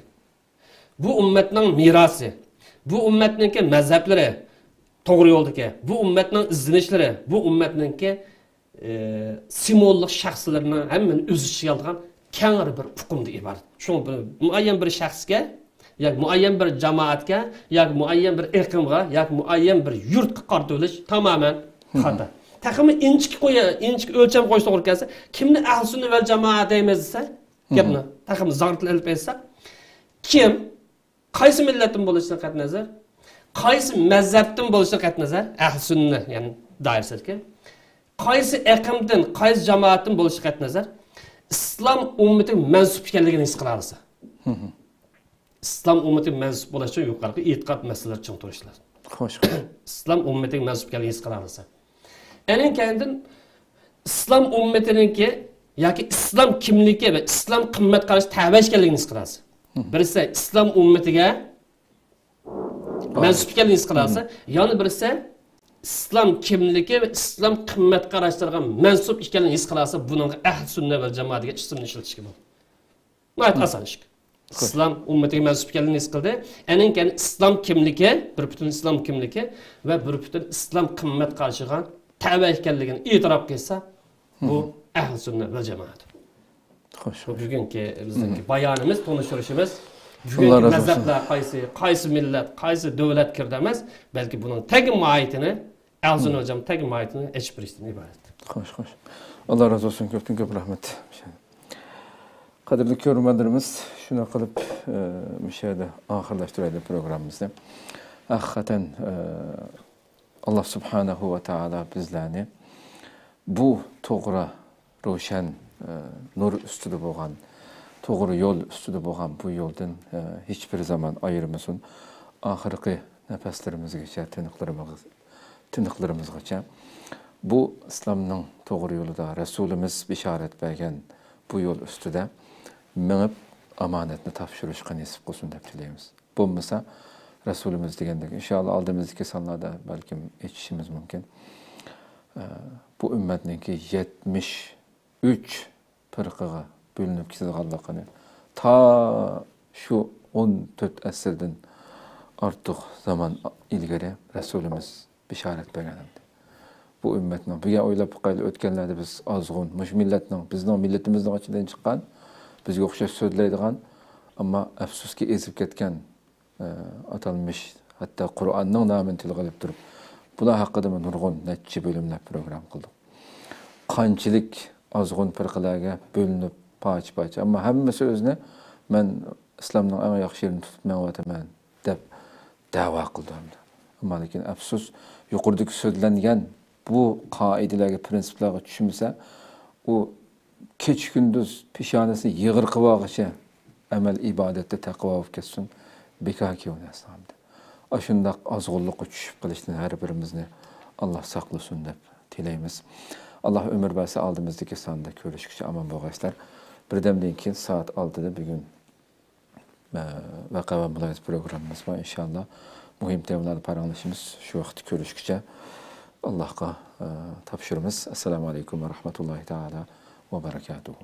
بۇ ئۈممەتنىڭ مىراسى، بۇ ئۈممەتنىڭكى مەزھەپلىرى، توغرا يولدىكى، بۇ ئۈممەتنىڭ ئىزدىنىشلىرى، بۇ ئۈممەتنىڭكى، ئى، سىمۋوللۇق شەخسلىرىنىڭ ھەممىنى ئۆز ئىچىگە ئالىدىغان كەڭرى بىر ئۇقۇمدىن ئىبارەت. شۇڭا بىر مۇئەييەن بىر شەخسكە ياكى مۇئەييەن بىر جامائەتكە ياكى مۇئەييەن بىر ئېقىمغا ياكى مۇئەييەن بىر يۇرتقا قارىتىۋېلىش تامامەن خاتا. تېخىمۇ ئىنچىكە قوي-، ئىنچىكە ئۆلچەم قويۇش توغرا كەلسە، كىمنى ئەھلى سۈننە ۋەل جامائە دەيمىز دېسە، گەپنى تېخىمۇ زاڭرىتىپ ئېلىپ ئېيتساق، كىم، قايسى مىللەتتىن بولۇشىدىن قەتئىينەزەر، قايسى مەزھەپتىن بولۇشىدىن قەتئىينەزەر، ئەھلى سۈننە، يەنى دائىرىسىدىكى، قايسى ئېقىمدىن، قايسى جامائەتتىن بولۇشىدىن قەتئىينەزەر، ئىسلام ئۈممىتىگە مەنسۇپ ئىكەنلىكىنى ھېس قىلالىسا. ئىسلام ئۈممىتىگە مەنسۇپ بولۇش ئۈچۈن يۇقىرىقى ئېتىقاد مەسىلىلىرى چىڭ تۇرۇش لازىم. خوش، خوش. ئىسلام ئۈممىتىگە مەنسۇپ ئىكەنلىكىنى ھېس قىلالىسا. ئەنىڭ كەينىدىن ئىسلام ئۈممىتىنىڭكى ياكى ئىسلام كىملىكى ۋە ئىسلام قىممەت قارىشى تەۋە ئىكەنلىكىنى ھېس قىلىسىز. بىرسى ئىسلام ئۈممىتىگە مەنسۇپ ئىكەنلىكىنى ھېس قىلسا، يەنە بىرسى ئىسلام كىملىكى ۋە ئىسلام قىممەت قاراشلىرىغا مەنسۇپ ئىكەنلىكىنى ھېس قىلسا، بۇنىڭغا ئەھلى سۈننە ۋەل جامائە دېگەن ئىسىمنى ئىشلىتىشكە بولىدۇ. ناھايىتى ئاسان ئىش. ئىسلام ئۈممىتىگە مەنسۇپ ئىكەنلىكىنى ھېس قىلدى. ئەنىڭ كەينى ئىسلام كىملىكى، بىر پۈتۈن ئىسلام كىملىكى ۋە بىر پۈتۈن ئىسلام قىممەت قارىشىغا تەۋە ئىكەنلىكىنى ئېتىراپ قىلسا، بۇ ئەھلى سۈننە ۋەل جامائەت. خوش، بۇ خوش. بۈگۈنكى بىزنىڭكى بايانىمىز، تونۇشتۇرۇشىمىز. بۈگۈنكى مەزھەپلەر قايسى، قايسى مىللەت، قايسى دۆلەت كىردى ئەمەس، بەلكى بۇنىڭ تەگى ماھىيىتىنى، ئەھلى سۈننە ۋەل جامائەت تەگى ماھىيىتىنى ئېچىپ بېرىشتىن ئىبارەت. خوش، خوش. ئاللا رازى بولسۇن، كۆپتىن كۆپ رەھمەت. قەدىرلىك كۆرۈرمەنلىرىمىز، شۇنداق قىلىپ، ئە، مۇشۇ يەردە ئاخىرلاشتۇرايلى پروگراممىمىزنى. ھەقىقەتەن، ئە، ئاللا سۇبھانەھۇ ۋە تائالا بىزلەرنى بۇ توغرا، روشەن، ئە، نۇر ئۈستىدە بولغان، توغرا يول ئۈستىدە بولغان بۇ يولدىن، ئە، ھېچبىر زامان ئايرىمىسۇن. ئاخىرقى نەپەسلىرىمىزگىچە، تىنىقلىرىمىز-، تىنىقلىرىمىزغىچە بۇ ئىسلامنىڭ توغرا يولىدا رەسۇلىمىز بېشارەت بەرگەن بۇ يول ئۈستىدە مېڭىپ، ئامانەتنى تاپشۇرۇشقا نېسىپ قىلسۇن دەپ تىلەيمىز. بولمىسا، رەسۇلىمىز دېگەندەك، ئىنشائاللا، ئالدىمىزدىكى سانلاردا بەلكىم ئېچىشىمىز مۇمكىن. ئە، بۇ ئۈممەتنىڭكى يەتمىش ئۈچ پىرقىگە بۆلۈنۈپ كېتىدىغانلىقىنى تا شۇ ئون تۆت ئەسىردىن ئارتۇق زامان ئىلگىرى رەسۇلىمىز بېشارەت بەرگەن ئىدى. بۇ ئۈممەتنىڭ، بۈگۈن ئويلاپ باقايلى، ئۆتكەنلەردە بىز ئازغۇن، مۇشۇ مىللەتنىڭ، بىزنىڭ مىللىتىمىزنىڭ ئىچىدىن چىققان، بىزگە ئوخشاش سۆزلەيدىغان، ئەمما ئەپسۇسكى ئېزىپ كەتكەن، ئە، ئاتالمىش، ھەتتا قۇرئاننىڭ نامىنى تىلغا ئېلىپ تۇرۇپ، بۇلار ھەققىدىمۇ نۇرغۇن نەچچە بۆلۈملەر پروگرامما قىلدۇق. قانچىلىك ئازغۇن پىرقىلەرگە بۆلۈنۈپ، پارچە-پارچە. ئەمما ھەممىسى ئۆزىنى، مەن ئىسلامنىڭ ئەڭ ياخشى يېرىنى تۇتۇپ مېڭىۋاتىمەن، دەپ دەۋا قىلىدۇ ھەمدە. ئەمما لېكىن ئەپسۇس، يۇقىرىدىكى سۆزلەنگەن بۇ قائىدىلەرگە، پىرىنسىپلارغا چۈشمىسە، ئۇ كېچە-كۈندۈز پېشانىسىنى يىغىر قىلىۋالغۇچە ئەمەل-ئىبادەتتە تەقۋا بولۇپ كەتسۇن، بىكاركى ئۇ نەرسە ھەمدە. ئاشۇنداق ئازغۇنلۇققا چۈشۈپ قېلىشتىن ھەر بىرىمىزنى ئاللا ساقلىسۇن دەپ تىلەيمىز. ئاللا ئۆمۈر بەرسە، ئالدىمىزدىكى ساندا كۆرۈشكۈچە ئامان بولغايسىلەر. بىردەمدىن كېيىن سائەت ئالتىدا بۈگۈن، ئە، ۋەقە ۋە مۇلاھىزە پروگراممىمىز بار. ئىنشاللا، مۇھىم تېمىلاردا پاراڭلىشىمىز. شۇ ۋاقىتتا كۆرۈشكۈچە ئاللاغا، ئە، تاپشۇرىمىز. ئەسسالامۇ ئەلەيكۇم ۋە رەھمەتۇللاھى تائالا ۋە بەرەكاتۇھۇ.